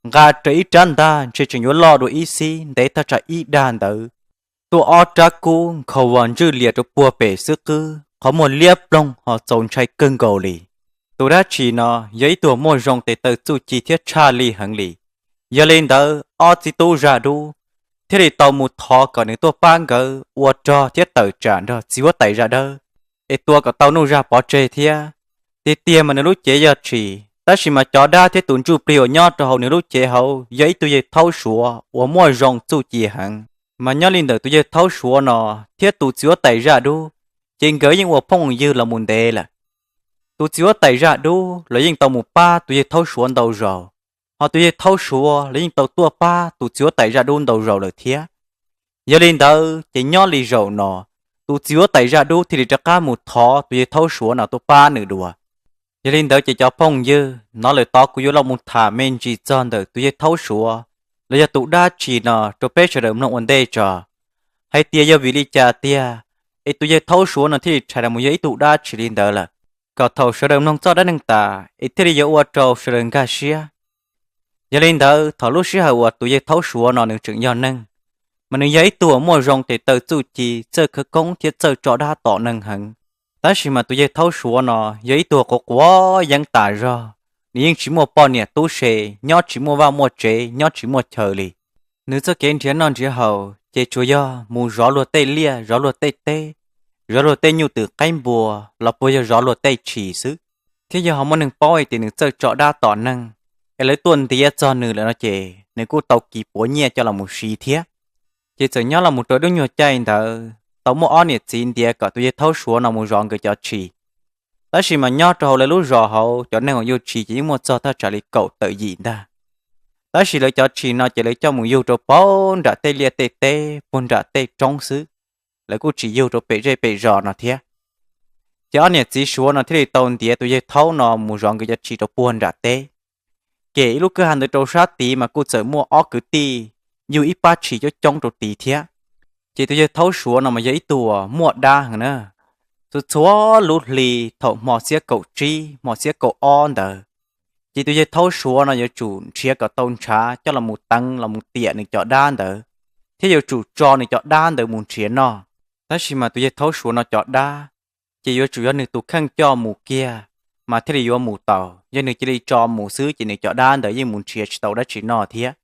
nqa rawv ib rab ntaj ntshe tseem yuav loj dua ib xib ntev thaj tsam ib dag ntawd, tuaj ob rab kub nkhaus vos ntswj lias rau puag pem xwb qwb, qhov muag liab ploog ho txaus ntshai kawg nkaus li. Tus dab tsi no yog ib tug muaj zoo tes taw txuj ci thiab tshaj lij heev li. Yog li ntawd ob txiv tub zaj dub thiaj li tau mus thov kom nws tuaj pab nkawd ua rog thiab tawm tsam nrog txiv huab tais zaj dawb, es tua kom tau Nuj Zaj pov tseg thiab. Tiag tiag mas nws lub cev yog tshis, tab sis mas cov dab thiab tus ntsuj plig uas nyob rau hauv nws lub cev hauv yog ib tug yawg thaub suav uas muaj zoo txuj ci heev. Mas nyob li ntawm tus yawg thaub suav no thiab tus txiv huab tais zaj dub, ces nkawd yeej ua phooj ywg los mus ntev lawm. Tus txiv huab tais zaj dub los yeej tau mus pab tus yawg thaub suav ntau zaus, ho tus yawg thaub suav los yeej tau tuaj pab tus txiv huab tais zaj dub ntau zaus lawm thiab. Yog li ntawd ces nyob li zaum no, tus txiv huab tais zaj dub thiaj li rov qab mus thov tus yawg thaub suav no tuaj pab nws dua. Yog li ntawd ces cov phooj ywg, hnov lawm tod kuv yuav los mus tham me ntsis txog ntawm tus yawg Thaub Suav los yog tus dab tsi no rau peb sawv daws mloog ua ntej tso, hais tias yog vim li cas tiag es tus yawg Thaub Suav no thiaj li rhais los mus yog ib tug dab tsi li ntawd lawm, kom thaum sawv daws mloog txoj dab neeg tas es thiaj li yuav ua rau sawv daws nkag siab. Yog li ntawd, thaum lub sij hawm uas tus yawg Thaub Suav no nws tseem yog neeg, mas nws yog ib tug uas muaj zoo tes taw txuj ci, txawj khawv koob thiab txawj tso dab tom neeg heev. Tab sis mas tus yawg Thaub Suav no yog ib tug quav quav yeeb tas zog, nws yeej tsis muaj poj niam tub se, nyob tsis muaj vaj muaj tsev, nyob tsis muaj chaw li. Nws txoj kev nrhiav noj nrhiav haus ces tsuas yog mus zov luag tej liaj, zov luag tej teb, zov luag tej nyuj twm qaib npua, los puas yog zov luag tej tshis xwb. Thiab yog ho muaj neeg paub hais tias nws txawj tso dab tom neeg, es lawv tuaj ntiav txog nws lawm no ces nws kuj tau kis puav nyiaj coj los mus siv thiab. Ces txawm nyob los mus rau lub nyuag caij ntawd tau muaj ob niam txiv ntiav kom tus yawg Thaub Suav no mus zov nkawd cov tshis. Tab sis mas nyob rau hauv lawv lub zos hauv cov neeg uas yug tshis ces yeej muaj txog thaj tsam li kaum tawm yim ntag. Tab sis lawv cov tshis no ces lawv coj mus yug rau puag nram tej liaj tej teb, puag nram tej roob xwb, lawv kuj tsis yug rau pem zej pem zos no thiab. Ces ob niam txiv Suav no thiaj li tau ntiav tus yawg Thaub no mus zov nkawd cov tshis rau puag nram teb. Ces ib lub kwj ha ntawd rau sab tid mas kuj txawm muaj ob kwv tij yug ib pab tshis coob coob rau tid thiab. Ces tus yawg Thaub Suav no mas yog ib tug uas muaj dab heev na. Txhua txhua lub hli thaum hmo xiab kaum tsib, hmo xiab kaum ob ntawd, ces tus yawg Thaub Suav no yuav tsum nrhiav kom tau ntshav coj los mus teev los mus tiam nws cov dab ntawd, thiab yuav tsum tso nws cov dab ntawd mus nrhiav noj. Tab sis mas tus yawg Thaub Suav no cov dab, ces yuav tsum yog nws tus kheej coj mus kiag mas thiaj li yuav mus tau. Yog nws cia li tso mus xwb ces nws cov dab ntawd yeej mus nrhiav tsis tau dab tsi noj thiab.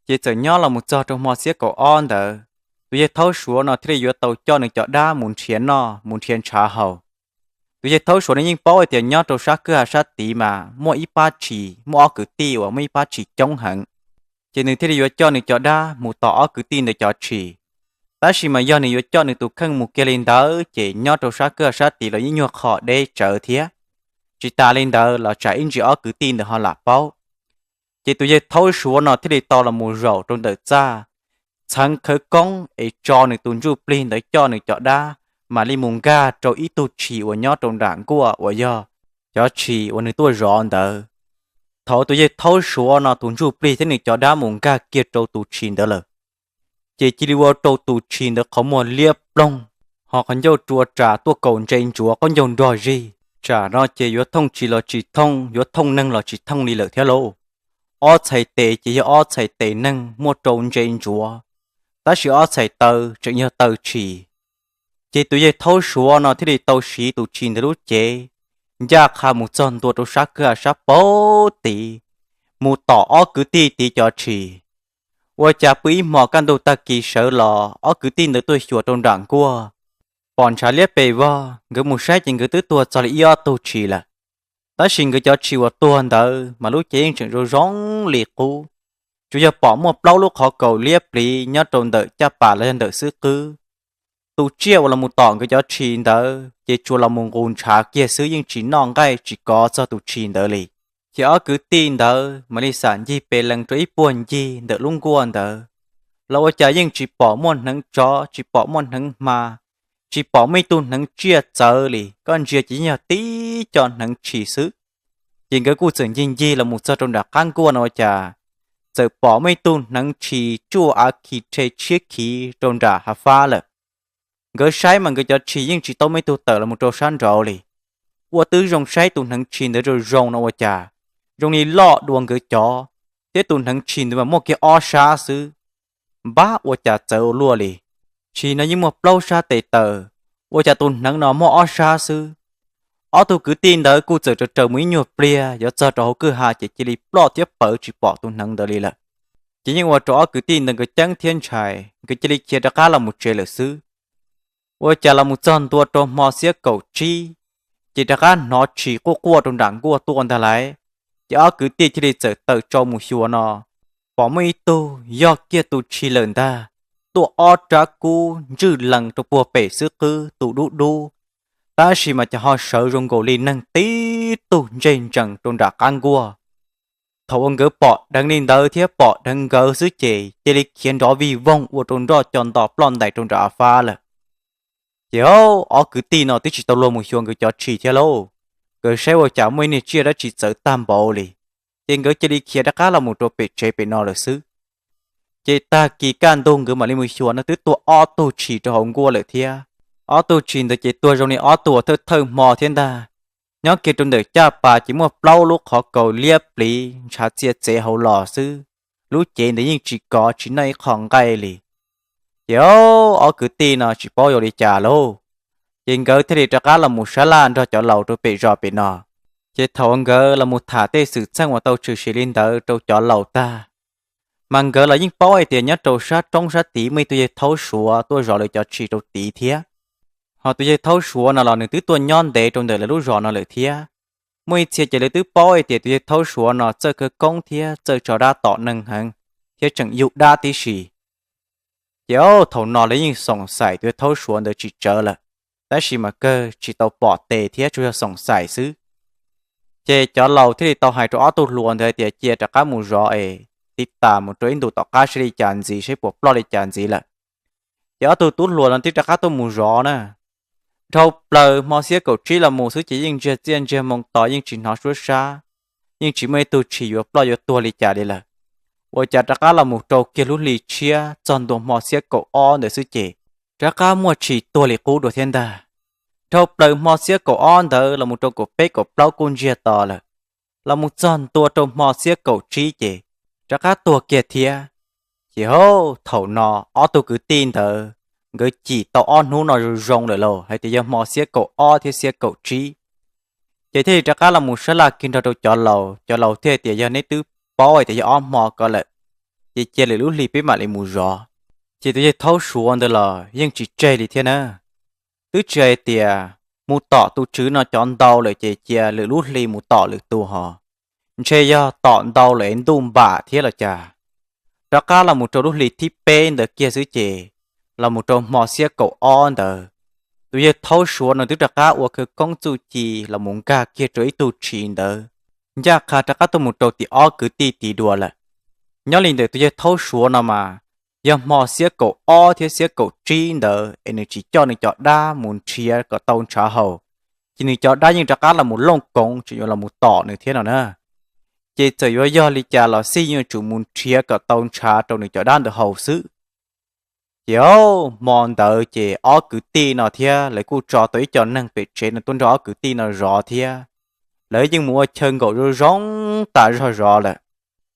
Ces txawm nyob los mus txog rau hmo xiab kaum ob ntawd, tus yawg Thaub Suav no thiaj li yuav tau coj nws cov dab mus nrhiav noj mus nrhiav ntshav haus. Tus yawg Thaub Suav no yeej paub hais tias nyob rau sab kwj ha sab tid mas muaj ib pab tshis, muaj ob kwv tij uas muaj ib pab tshis coob heev. Ces nws thiaj li yuav coj nws cov dab mus tom ob kwv tij ntawd cov tshis. Tab sis mas yog nws yuav coj nws tus kheej mus kiag li ntawd ces nyob rau sab kwj ha sab tid los yeej nyuag qho deb tsawv thiab. Tsis tas li ntawd los tsam ib ntsis ob kwv tij ntawd ho lam paub. Ces tus yawg Thaub Suav no thiaj li tau los mus zaum rau ntawm txaj, txheev khawv koob es tso nws tus ntsuj plig ntawd coj nws cov dab mam li mus nkag rau ib tug tshis uas nyob rau nram nkuaj uas yog cov tshis uas nws tuaj zov ntawd. Thaum tus yawg Thaub Suav no tus ntsuj plig thiab nws cov dab mus nkag kiag rau tus tshis ntawd lawm, ces cia li ua rau tus tshis ntawd qhov muag liab ploog, ho qhov ncauj rua ras tuaj kaus ntse ntsuav qaub ncaug nrog zig. Tsam no ces yuav thooj tshis los tsis thooj, yuav thooj neeg los tsis thooj li lawm thiab lauj. Ob txhais tes ces yog ob txhais tes neeg muaj rau ntse ntsuav, tab sis ob txhais taw tseem yog taw tshis. Ces tus yawg Thaub Suav no thiaj li tau siv tus tshis ntawd lub cev ncaj qha mus txog ntua rau sab kwj ha sab paub tid, mus tom ob kwv tij tid cov tshis. Ua cas pw ib hmos kaj ntug tag kis sawv los ob kwv tij ntawd tuaj xyuas rau nram nkuaj, pom ntshav liab pes vog, nkawd mus saib ces nkawd twb tuag txog li ib ob tug tshis lawm. Tab sis nkawd cov tshis uas tuag ntawd mas lub cev yeej tseem zoo zoo li qub, tsuas yog pom muaj plaub lub qhov kaus liab pliv nyob rau ntawm caj pas los yog ntawm xwb qwb. Tus tsiaj uas los mus tom nkawd cov tshis ntawd ces tsuas los mus nqus ntshav kiag xwb, yeej tsis noj nqaij tsis kov txog tus tshis ntawd li. Ces ob kwv tij ntawd mam li xam ncig pes lees rau ib puag ncig ntawm lub nkuaj ntawd, los ua cas yeej tsis pom muaj hneev tsov, tsis pom muaj hneev hma, tsis pom muaj ib tug hneev tsiaj txawv li, koj ntsia ces yeej yog tib co hneev tshis xwb. Ces nkawd kuj txawm ncig ncig los mus txog rau nram qab nkuaj no ua cas txawm pom muaj ib tug hneev tshis tsuaj av khi rhe tshiab khiv rau nram hav fab lawm. Nkawd saib mas nkawd cov tshis yeej tsis tau muaj ib tug tawm los mus rau sab nraud li. Ua twb zoo saib tus hneev tshis ntawd zoo zoo no ua cas zoo li loj dua nkawd cov, thiab tus hneev tshis ntawd mas muaj kiag ob sab xwb. Npab ua cas txawv ua luaj li. Tshis no yeej muaj plaub sab tes taw, ua cas tus hneev no muaj ob sab xwb. Ob tug kwv tij ntawd kuj txawm raws raws mus ib nyuag pliag yuav txog rau hauv kwj ha ces cia li ploj thiab pawv tsis pom tus hneev ntawd li lawm. Ces yeej ua rau ob kwv tij ntawd nkawd ceeb thiab ntshai, nkawd cia li khiav rov qab los mus tsev lawm xwb. Ua cas los mus txog ntua rau hmo xiab kaum tsib, ces rov qab hnov tshis quaj quaj rau nram nkuaj tuaj ntag lauj. Ces ob kwv tij thiaj li txawm tawm tsau mus xyuas no, pom muaj ib tug yog kiag tus tshis lawm ntag, tuaj ob rab kub ntswj lees rau puag pem xwb qwb tus dub dub, tab sis mas cas ho sawv zoo nkaus li neeg tib tug ntseg ntsees rau nram qab nkuaj. Thaum uas nkawd pom dheev li ntawd thiab pom dheev nkawd xwb ces cia li khiav nrov vij voog ua rau nroj co nto ploj ntais rau nram av fab lawm. Ces ob kwv tij no twb tsis tau luag mus xyuas nkawd cov tshis thiab lauj, nkawd saib ua cas muaj ib niag tsiaj dab tsi txawv tag npaum li. Ces nkawd cia li khiav rov qab los mus rau pem tsev pem no lawm xwb. Ces tag kis kaj ntug nkawd mam li mus xyuas no twb tuag ob tug tshis rau hauv nkuaj lawm thiab. Ob tug tshis ntawd ces tuag zoo li ob tug uas thawj thawj hmo thiab ntag. Nyob kiag rau ntawm caj pas ces muaj plaub lub qhov kaus liab pliv ntshav txia txev hauv los xwb. Lub cev ntawd yeej tsis kov tsis noj ib qho nqaij li. Ces ob kwv tij no tsis paub yuav li cas lauj, ces nkawd thiaj li rov qab los mus sab laj nrog cov laus rau pem zos pem no. Ces thaum nkawd los mus tham tej xwm txheej uas tau tshwm sim li ntawd rau cov laus tag, mas nkawd los yeej paub hais tias nyob rau sab roob sab tid muaj ib tug yawg thaub suav tuaj zov lawv cov tshis rau tid thiab. Ho tus yawg thaub suav no los nws twb tuaj nyob ntev rau ntawm lawv lub zos no lawm thiab. Muaj ib txhia ces lawv twb paub hais tias tus yawg thaub suav no txawj khawv koob thiab txawj tso dab tom neeg heev, thiab tseem yug dab tib si. Ces thaum no lawv yeej xoom xaim tus yawg thaub suav ntawd tsis tsawg lawm, tab sis mas kawg tsis tau pom tes thiab tsuas yog xoom xaim xwb. Ces cov laus thiaj li tau hais rau ob tug hluas ntawd hais tias cia rov qab mus zov es tiv tas mus rau ib ntus tom qab saib li cas ntxiv, saib puas ploj li cas ntxiv lawm. Ces ob tug tub hluas no thiaj rov qab tuaj mus zov na. Dhau plaws hmo xiab kaum tsib los mus xwb ces yeej ntsiag txiaj ntsiag moo to, yeej tsis hnov suab sab, yeej tsis muaj ib tug tshis yuav ploj yuav tuag li cas li lawm. Ua cas rov qab los mus rau kiag lub hli tshiab txog ntua hmo xiab kaum ob ntawd xwb ces rov qab muaj tshis tuag li qub dua thiab ntag. Dhau plaws hmo xiab kaum ob ntawd los mus rau kaum peb kaum plaub kuj ntsiag to lawm. Los mus txog ntua rau hmo xiab kaum tsib ces rov qab tuag kiag thiab. Ces thaum no ob tug kwv tij ntawd nkawd cim tau ob hnub no zoo zoo lawm lauj, hais tias yog hmo xiab kaum ob thiab xiab kaum tsib. Ces thiaj li rov qab los mus sab laj kiag nrog rau cov laus, cov laus thiaj tias yog neb twb paub hais tias yog ob hmo ko lawm, ces cia lwm lub hli peb mam li mus zov. Ces tus yawg thaub suav ntawd los yeej tsis tseg li thiab na. Twb tsis hais tias mus tom tus tswv no cov ntau lawm ces cia lwm lub hli mus tom lwm tus ho. Ntshe yog tom ntau lawm es ntuj npam thiab los cas. Rov qab los mus rau lub hli thib peb ntawd kiag xwb ces los mus rau hmo xiab kaum ob ntawd, tus yawg thaub suav no twb rov qab ua khawv koob txuj ci los mus nkag kiag rau ib tug tshis ntawd, ncaj qha rov qab tuaj mus rau tim ob kwv tij tid dua lawm. Nyob li ntawm tus yawg thaub suav no mas yog hmo xiab kaum ob thiab xiab kaum tsib ntawd es nws tsis coj nws cov dab mus nrhiav kom tau ntshav haus, ces nws cov dab yeej rov qab los mus looj koov tseem yuav los mus tom nws thiab no na. Ces txawm yuav yog li cas los xij yuav tsum mus nrhiav kom tau ntshav rau nws cov dab ntawd haus xwb. Ces hmo ntawd ces ob kwv tij no thiab lawv kuj tso tau ib co neeg pem tsev no tuaj nrog ob kwv tij no zov thiab. Lawv yeej mus ua chaw nkaum zoo zoo tas zog zov lawm.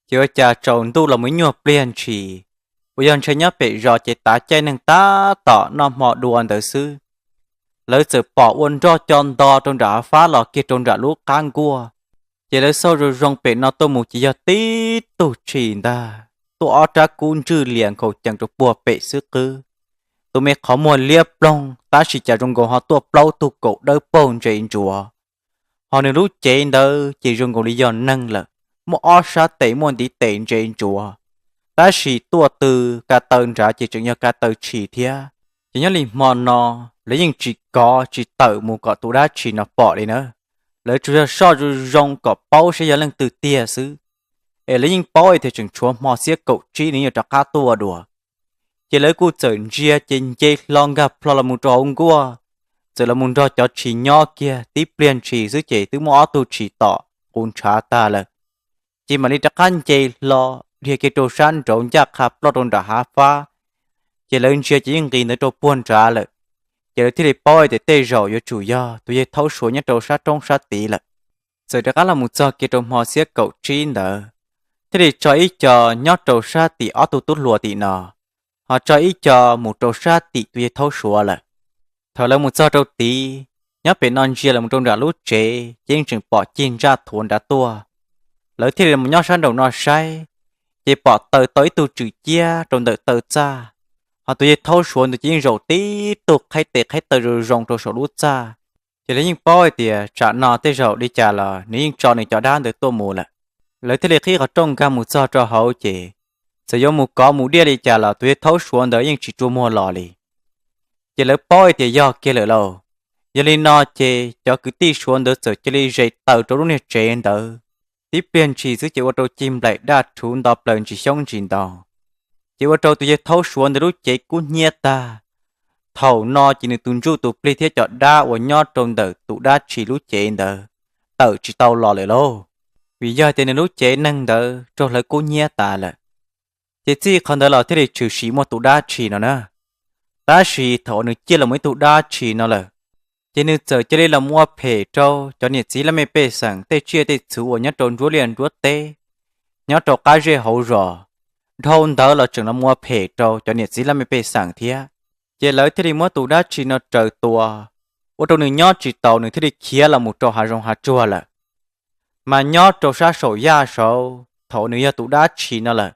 Ces ua cas tsaus ntuj los mus ib nyuag pliag ntshis, uas yog ntshe nyob pem zos ces tav caij neeg tab tom noj hmo dua ntawd xwb, lawv txawm pom ua nroj co nto rau nram hav fab los kiag rau nram lub qab nkuaj. Ces lawv xauj zoo zoo pem no tuaj mus ces yog tib tug tshis ntag, tuaj ob rab kub ntswj lias nkhaus cees rau puag pem xwb qwb. Tus me qhov muag liab ploog tab sis cas zoo nkaus ho tuaj plaub tug kaum dawb paug ntse ntsuav. Ho nws lub cev ntawd ces zoo nkaus li yog neeg lawm, muaj ob sab tes muaj ntiv tes ntse ntsuav, tab sis tuaj tw ka taw nrad ces tseem yog ka taw tshis thiab. Ces nyob li hmo no lawv yeej tsis kov tsis tawm mus kom tus dab tshis no pom li na. Lawv tsuas yog soj zoo zoo kom paub saib yog leej twg tiag xwb, es lawv yeej paub tias tseem tshuav hmo xiab kaum tsib nws yuav rov qab tuaj dua. Ces lawv kuj txawm ntsia ces nce hlo nkag plho los mus rau hauv nkuaj, txawm los mus nrog cov tshis nyob kiag tib pliag ntshis xwb ces twb muaj ob tug tshis tom qus ntshav tag lawm. Ces mam li rov qab nce hlo dhia kiag rau sab nraud ncaj qha ploj rau nram hav fab. Ces lawv ntsia ces yeej nqis ntawd rau puag nrad lawm. Ces lawv thiaj li paub tias tej zaum yuav tsum yog tus yawg thaub suav nyob rau sab roob sab tid lawm. Txawm rov qab los mus txog kiag rau hmo xiab kaum tsib ntawd, thiaj li tso ib co nyob rau sab tim ob tug tub hluas tim no, ho tso ib co mus rau sab tim tus yawg thaub suav lawm. Thaum lawv mus txog rau tid, nyob pem no ntsia los mus rau nram lub tsev ces yeej tseem pom cig ntsaj thuav nrad tuaj. Lawv thiaj li mus nyob sab nraum no saib, ces pom taw tau ib tug tswm ciab rau ntawm taw txaj. Ho tus yawg thaub suav ntawd ces yeej zaum tib tug qhaib tes qhaib taw zoo zoo rau saum lub txaj. Ces lawv yeej paub hais tias tsam no tej zaum li cas los nws yeej tso nws cov dab ntawd tuaj mus lawm. Lawv thiaj li qhib qhov rooj nkag mus txog rau hauv ces txawm yuav mus kov mus diaj li cas los tus yawg thaub suav ntawd yeej tsis rua muag los li. Ces lawv paub hais tias yog kiag lawm lauj. Yog li no ces cov kwv tij suav ntawd txawm cia li zes taws rau lub niag tsev ntawd. Tib pliag ntshis xwb ces ua rau cig nplaim daj rhuv nto plaws ntsis xyoob ntsis ntoo, ces ua rau tus yawg thaub suav ntawd lub cev kub hnyiab tag. Thaum no ces nws tus ntsuj tus plig thiab cov dab uas nyob rau ntawm tus dab tshis lub cev ntawd tawm tsis tau los lawm lauj, vim yog tias nws lub cev neeg ntawd raug hlawv kub hnyiab tas lawm. Ces txij qhov ntawd los thiaj li tshwm sim muaj tus dab tsi no na. Tab sis thaum uas nws ciaj los mus ib tug dab tsi no lawm, ces nws txawm cia li los mus ua phem rau cov niam txiv laj mej pej xeem tej tsiaj tej txhu uas nyob rau nruab liaj nruab teb, nyob rau qab zej hauv zos. Dhau ntawd los tseem los mus ua phem rau cov niam txiv laj mej pej xeem thiab. Ces lawv thiaj li muab tus dab tsi no raws tua, ua rau nws nyob tsis taus, nws thiaj li khiav los mus rau hav zoov hav tsuag lawm. Mas nyob rau sab saum yaj saud thaum nws yog tus dab tsi no lawm,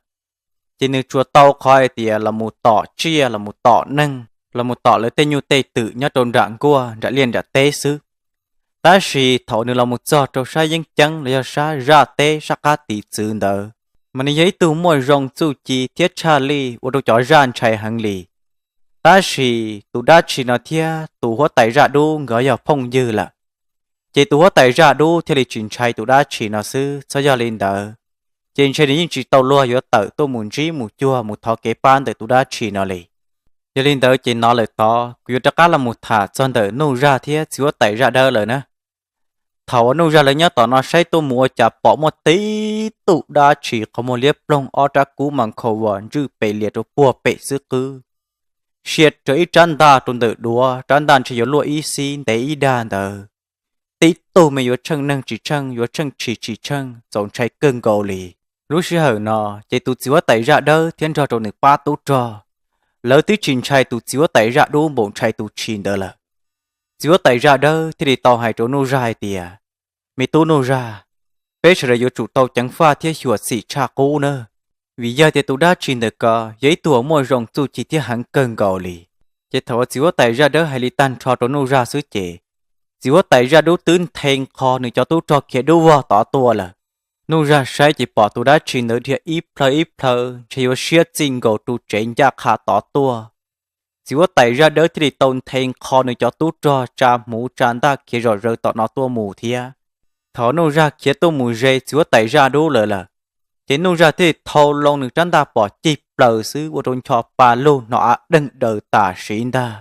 ces nws tsuas tau qhov hais tias los mus tom tsiaj, los mus tom neeg, los mus tom lawv tej nyuj tej twm nyob rau nram nkuaj nram liaj nram teb xwb. Tab sis thaum nws los mus txog rau sab yeeb ceeb los yog sab zaj teb sab qab tiv txwv ntawd, mas nws yog ib tug muaj zoo txuj ci thiab tshaj lij ua rau cov zaj ntshai heev li. Tab sis tus dab tsi no thiab tus huab tais zaj dub nkawd yog phooj ywg lawm, ces tus huab tais zaj dub thiaj li tsis ntshai tus dab tsi no xwb. Txhob yog li ntawd, ces ntshe nws yeej tsis tau luag yuav tawm tuaj mus ntsib mus cuag mus thov kev pab ntawm tus dab tsi no li. Yog li ntawd ces no lawm tod kuv yuav rov qab los mus tham txog ntawm Nuj Zaj thiab txiv huab tais zaj dawb lawm na. Thaum uas Nuj Zaj lawv nyob tom no saib tuaj mus ua cas pom muaj tib tug dab tsi qhov muag liab ploog, ob rab kub mas nkhaus vos ntswj pes lias rau puag pem xwb qwb, sia raws ib rab ntaj rau ntawm duav, rab ntaj ntshe yuav luaj ib xib ntev ib dag ntawd. Tib tug me yuav tsheej neeg tsis tsheej, yuav tsheej tshis tsis tsheej, txaus ntshai kawg nkaus li. Lub sij hawm no ces tus txiv huab tais zaj dawb thiab nrog rau nws pab tub rog, lawv twb tsis ntshai tus txiv huab tais zaj dub npaum ntshai tus tshis ntawd lawm. Txiv huab tais zaj dawb thiaj li tau hais rau Nuj Zaj hais tias, Me tub Nuj Zaj, peb sawv daws yuav tsum tau ceev faj thiab xyuam xim tshaj qub nawb, vim yog tias tus dab tsi ntawm ko yog ib tug uas muaj zoo txuj ci thiab heev kawg nkaus li. Ces thaum uas txiv huab tais zaj dawb hais li tag nrho rau Nuj Zaj xwb ces txiv huab tais zaj dub twb nthe nqho nws cov tub rog khiav dub vog tod tuaj lawm. Nuj Zaj saib ces pom tus dab tsi ntawd dhia ib plhaw ib plhaw ntshe yuav siab txij nkaus ru tsev ncaj qha tod tuaj. Txiv huab tais zaj dawb thiaj li tau nthe nqho nws cov tub rog tsa hmuv tsa ntaj khiav zom zaws tom no tuaj mus thiab. Thaum Nuj Zaj khiav tuaj mus ze txiv huab tais zaj dub lawm lawm, ces Nuj Zaj thiaj li thau loo nws rab ntaj pom cig plaws xwb ua rau ncho pa lug hnov av deeg daws tam sim ntag.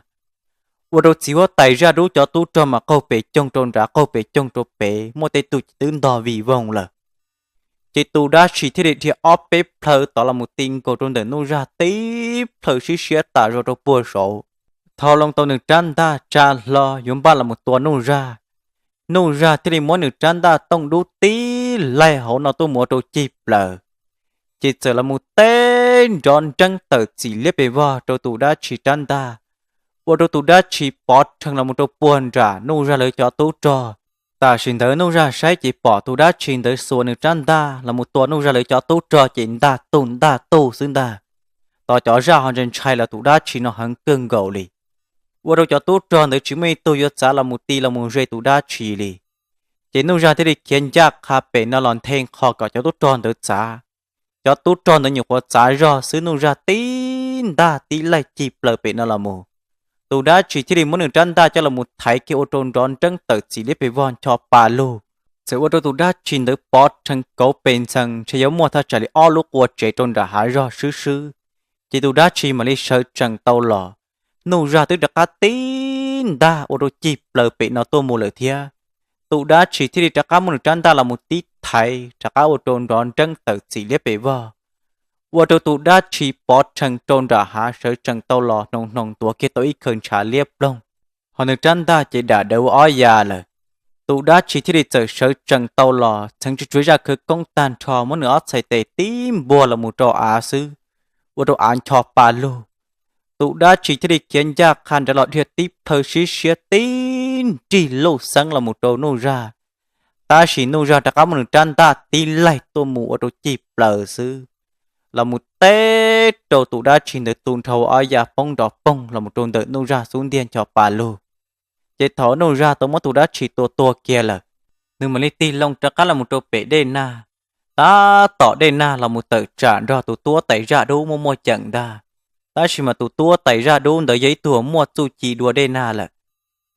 Ua rau txiv huab tais zaj dub cov tub rog mas qaug pes coog rau nrad qaug pes coog rau pem, muaj tej tug ces twb ntog vij voog lawm. Ces tus dab tsi thiaj li dhia ob peb plhaw tod los mus ti nkaus rau ntawm Nuj Zaj tib plhaw sib siab tas zog rau puag saud. Thau loo tau nws rab ntaj tsa hlo yuav npaj los mus tua Nuj Zaj. Nuj Zaj thiaj li muab nws rab ntaj tooj dub tib laig hauv no tuaj mus ua rau cig plaws, ces txawm los mus teb nrov nreeb tawm txim liab pes vog rau tus dab tsi rab ntaj, ua rau tus dab tsi pov rhees los mus rau puag nram Nuj Zaj lawv cov tub rog. Tam sim ntawd Nuj Zaj saib ces pom tus dab tsi ntawd xuas nws rab ntaj los mus tua Nuj Zaj lawv cov tub rog ces ntaj tug ntaj tug xwb ntag. Tos cov zaj ho ntshai ntshai los tus dab tsi no heev kawg nkaus li, ua rau cov tub rog ntawd tsis muaj ib tug yuav txav los mus ti los mus ze tus dab tsi li. Ces Nuj Zaj thiaj li khiav ncaj qha pem no los nthe nqho kom cov tub rog ntawd txav. Cov tub rog ntawd nyuam qhuav txav zog xwb Nuj Zaj tib ntaj tib laig cig plaws pem no los mus. Tus dab tsi thiaj li muab nws rab ntaj coj los mus thaiv kiag ua rau nrov nreeb tawm txim liab pes vog ncho pa lug. Txawm ua rau tus dab tsi ntawd pov rhees kauv pes ntxhees ntshe yuav muaj thaj tsam li ob lub qua tsev rau nram hav zog swb swb. Ces tus dab tsi mam li sawv tsees tau los. Nuj Zaj twb rov qab tib ntaj ua rau cig plaws pem no tuaj mus lawm thiab. Tus dab tsi thiaj li rov qab muab nws rab ntaj los mus tib thaiv rov qab ua rau nrov nreeb tawm txim liab pes vog, ua rau tus dab tsi pov rhees rau nram hav sawv tsees tau los hnoos hnoos ntuav kiag tau ib khaws ntshav liab ploog. Ho nws rab ntaj ces dam daws ua ob ya lawm. Tus dab tsi thiaj li txawm sawv tsees tau los txheev tsuj tsuav zaj khawv koob tag nrho muab nws ob txhais tes tib npuag los mus rau av xwb, ua rau av ncho pa lug. Tus dab tsi thiaj li khiav ncaj qha nrad los dhia tib plhaw sib siab tib nrig luj xeeb los mus rau Nuj Zaj. Tab sis Nuj Zaj rov qab muab nws rab ntaj tib laig tuaj mus ua rau cig plaws xwb, los mus teb rau tus dab tsi ntawd tu nrho ua ob ya poob nrov poog los mus rau ntawm Nuj Zaj xub ntiag ncho pa lug. Ces thaum Nuj Zaj tau muab tus dab tsi tua tuag kiag lawm, nws mam li tig loo rov qab los mus rau pem dej nag, tab tom dej nag los mus tawm tsam nrog tus tub huab tais zaj dub muaj muaj ceem ntag. Tab sis mas tus tub huab tais zaj dub ntawd yog ib tug muaj txuj ci dua dej nag lawm,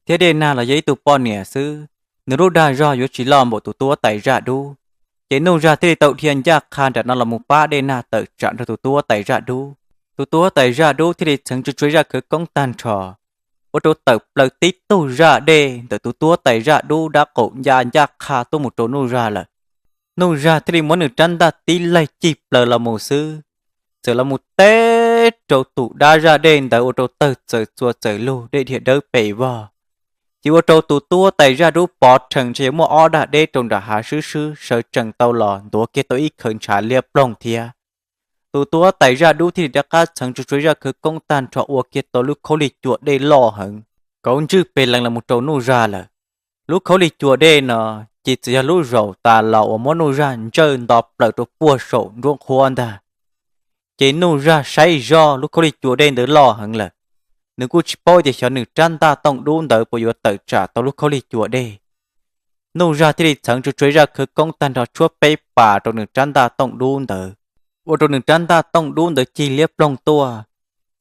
thiab dej nag los yog ib tug poj niam xwb, nws lub dag zog yuav tsis loj npaum tus tub huab tais zaj dub. Ces Nuj Zaj thiaj li tau dhia ncaj qha nram no los mus pab dej nag tawm tsam nrog tus tub huab tais zaj dub. Tus tub huab tais zaj dub thiaj li txheev tsuj tsuav zaj khawv koob tag nrho, ua rau tawm plaws tib tug zaj dej ntawm tus tub huab tais zaj dub dab qaum ncaj ncaj qha tuaj mus rau nuj zaj lawm. Nuj zaj thiaj li muab nws rab ntaj tib laig cig plaws los mus xwb, txawm los mus teb rau tus dab zaj dej ntawd ua rau tawg txaws txuas txawm lug dej dhia dawb pes vog. Ces ua rau tus tub huab tais zaj dub pov rhees ntshe yuav muaj ob dag deb rau nram hav swb swb sawv tsees tau los ntuav kiag tau ib khawv ntshav liab ploog thiab. Tus tub huab tais zaj dub thiaj li rov qab txheev tsuag tsuag zaj khawv koob tag nrho ua kiag tau lub khaub lig cua dej loj heev, kauv ntswj pes lees los mus rau nuj zaj lawm. Lub khaub lig cua dej no ces txawm yog lub zaum tas los uas muab nuj zaj ntsawj nto plaws rau puag saum nruab qhuab ntag. Ces nuj zaj saib zoj lub khaub lig cua dej ntawd loj heev lawm, nws kuj tsis paub tias xyov nws rab ntaj tooj dub ntawd puas yuav tawm tsam tau lub khaub lig cua dej. Nuj zaj thiaj li txheev tsuag tsuag zaj khawv koob tag nrho tshuab peb pas rau nws rab ntaj tooj dub ntawd, ua rau nws rab ntaj tooj dub ntawd cig liab ploog tuaj.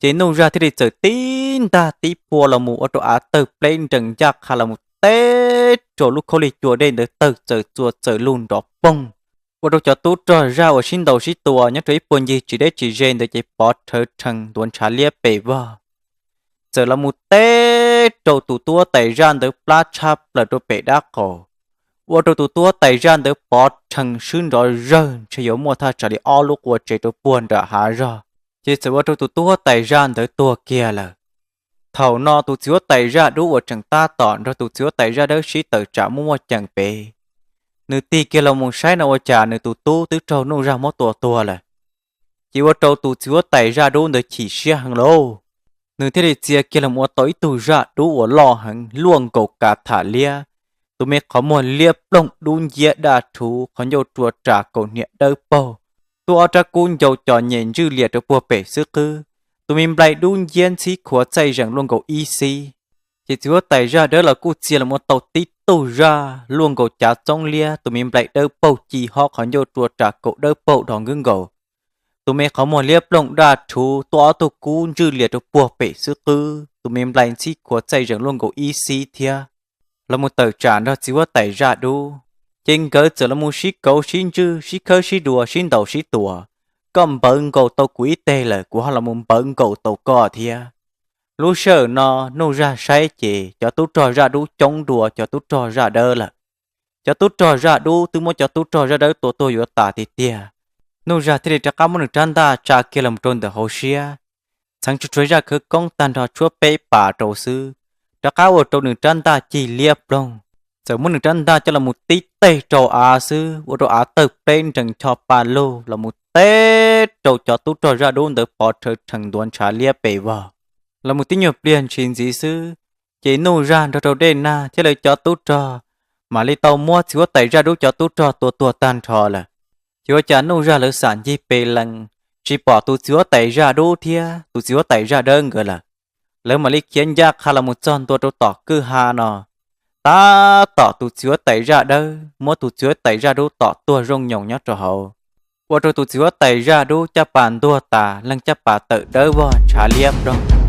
Ces nuj zaj thiaj li txawm tib ntaj tib pua los mus ua rau av tawg pleb nrees ncaj qha los mus teb rau lub khaub lig cua dej ntawd tawg txaws txuas txawm lug nrov poog, ua rau cov tub rog zaj uas sib ntaus sib tua nyob rau ib puag ncig tsis deb tsis ze ntawd ces pov rhawv rhees ntuav ntshav liab pes vog, txawm los mus teb rau tus tub huab tais zaj ntawd plab tshaj plaws rau pem dab qaum, ua rau tus tub huab tais zaj ntawd pov rhees swb nrov zawg ntshe yuav muaj thaj tsam li ob lub qua tsev rau puag nram hav zog, ces txawm ua rau tus tub huab tais zaj ntawd tuag kiag lawm. Thaum no tus txiv huab tais zaj dub uas tseem tab tom nrog tus txiv huab tais zaj dawb sib tawm tsam muaj muaj ceem pem, nws tig kiag los mus saib no ua cas nws tus tub twb raug nuj zaj muab tua tuag lawm. Ces ua rau tus txiv huab tais zaj dub ntawd chim siab heev lauj, nws thiaj li txia kiag los ua tau ib tug zaj dub uas loj heev luaj nkaus kav tham liab, tus me qhov muag liab ploog dub nciab daj rhuv qhov ncauj rua ras kaus hniav dawb paug, tuaj ob rab kub ncau cos nyem ntswj lias rau puag pem xwb qwb, tus me nplai dub nciab ntxhib khuav txaij zees luaj nkaus ib xib. Ces txiv huab tais zaj dawb los kuj txia los ua tau tib tug zaj luaj nkaus cav txoob liab, tus me nplai dawb paug ci hob qhov ncauj rua ras kaus dawb paug dhos nkwb nkaus, tus me qhov muag liab ploog daj rhuv tuaj ob tug kub ntswj lias rau puag pem xwb qwb, tus me nplai ntxhib khuav txaij zees luaj nkaus ib xib thiab, los mus tawm tsam nrog txiv huab tais zaj dub. Ces nkawd txawm los mus sib kauv sib ntswj sib khawb sib dua sib ntaus sib tua, koj npawv nkaus tau kuv ib teg lawm kuv ho los mus npawv nkaus tau koj thiab. Lub sij hawm no nuj zaj saib ces cov tub rog zaj dub coob dua cov tub rog zaj dawb lawm. Cov tub rog zaj dub twb muab cov tub rog zaj dawb tua tuag yuav tas tiag tiag. Nuj zaj thiaj li rov qab muab nws rab ntaj tsa kiag los rau ntawm hauv siab, txheev tsuag tsuag zaj khawv koob tag nrho tshuab peb pas rau xwb, rov qab ua rau nws rab ntaj cig liab ploog, txawm muab nws rab ntaj coj los mus tib teg rau av xwb ua rau av tawg pleb nrees ncho pa lug los mus teb rau cov tub rog zaj dub ntawd pov rhawv rhees ntuav ntshav liab pes vog. Los mus tib nyuag pliag ntshis ntxiv xwb, ces nuj zaj nrog rau dej nag thiab lawv cov tub rog mam li tau muab txiv huab tais zaj dub cov tub rog tua tuag tag nrho lawm. Ces ua cas nuj zaj lawv xam ncig pes lees tsis pom tus txiv huab tais zaj dub thiab tus txiv huab tais zaj dawb nkawd lawm. Lawv mam li khiav ncaj qha los mus txog ntua rau tom kwj ha no, tab tom tus txiv huab tais zaj dawb muab tus txiv huab tais zaj dub tom tuag zooj nyoos nyob rau hauv, ua rau tus txiv huab tais zaj dub caj pas ntuag tas leeg caj pas tawm dawb vog ntshav liab ploog.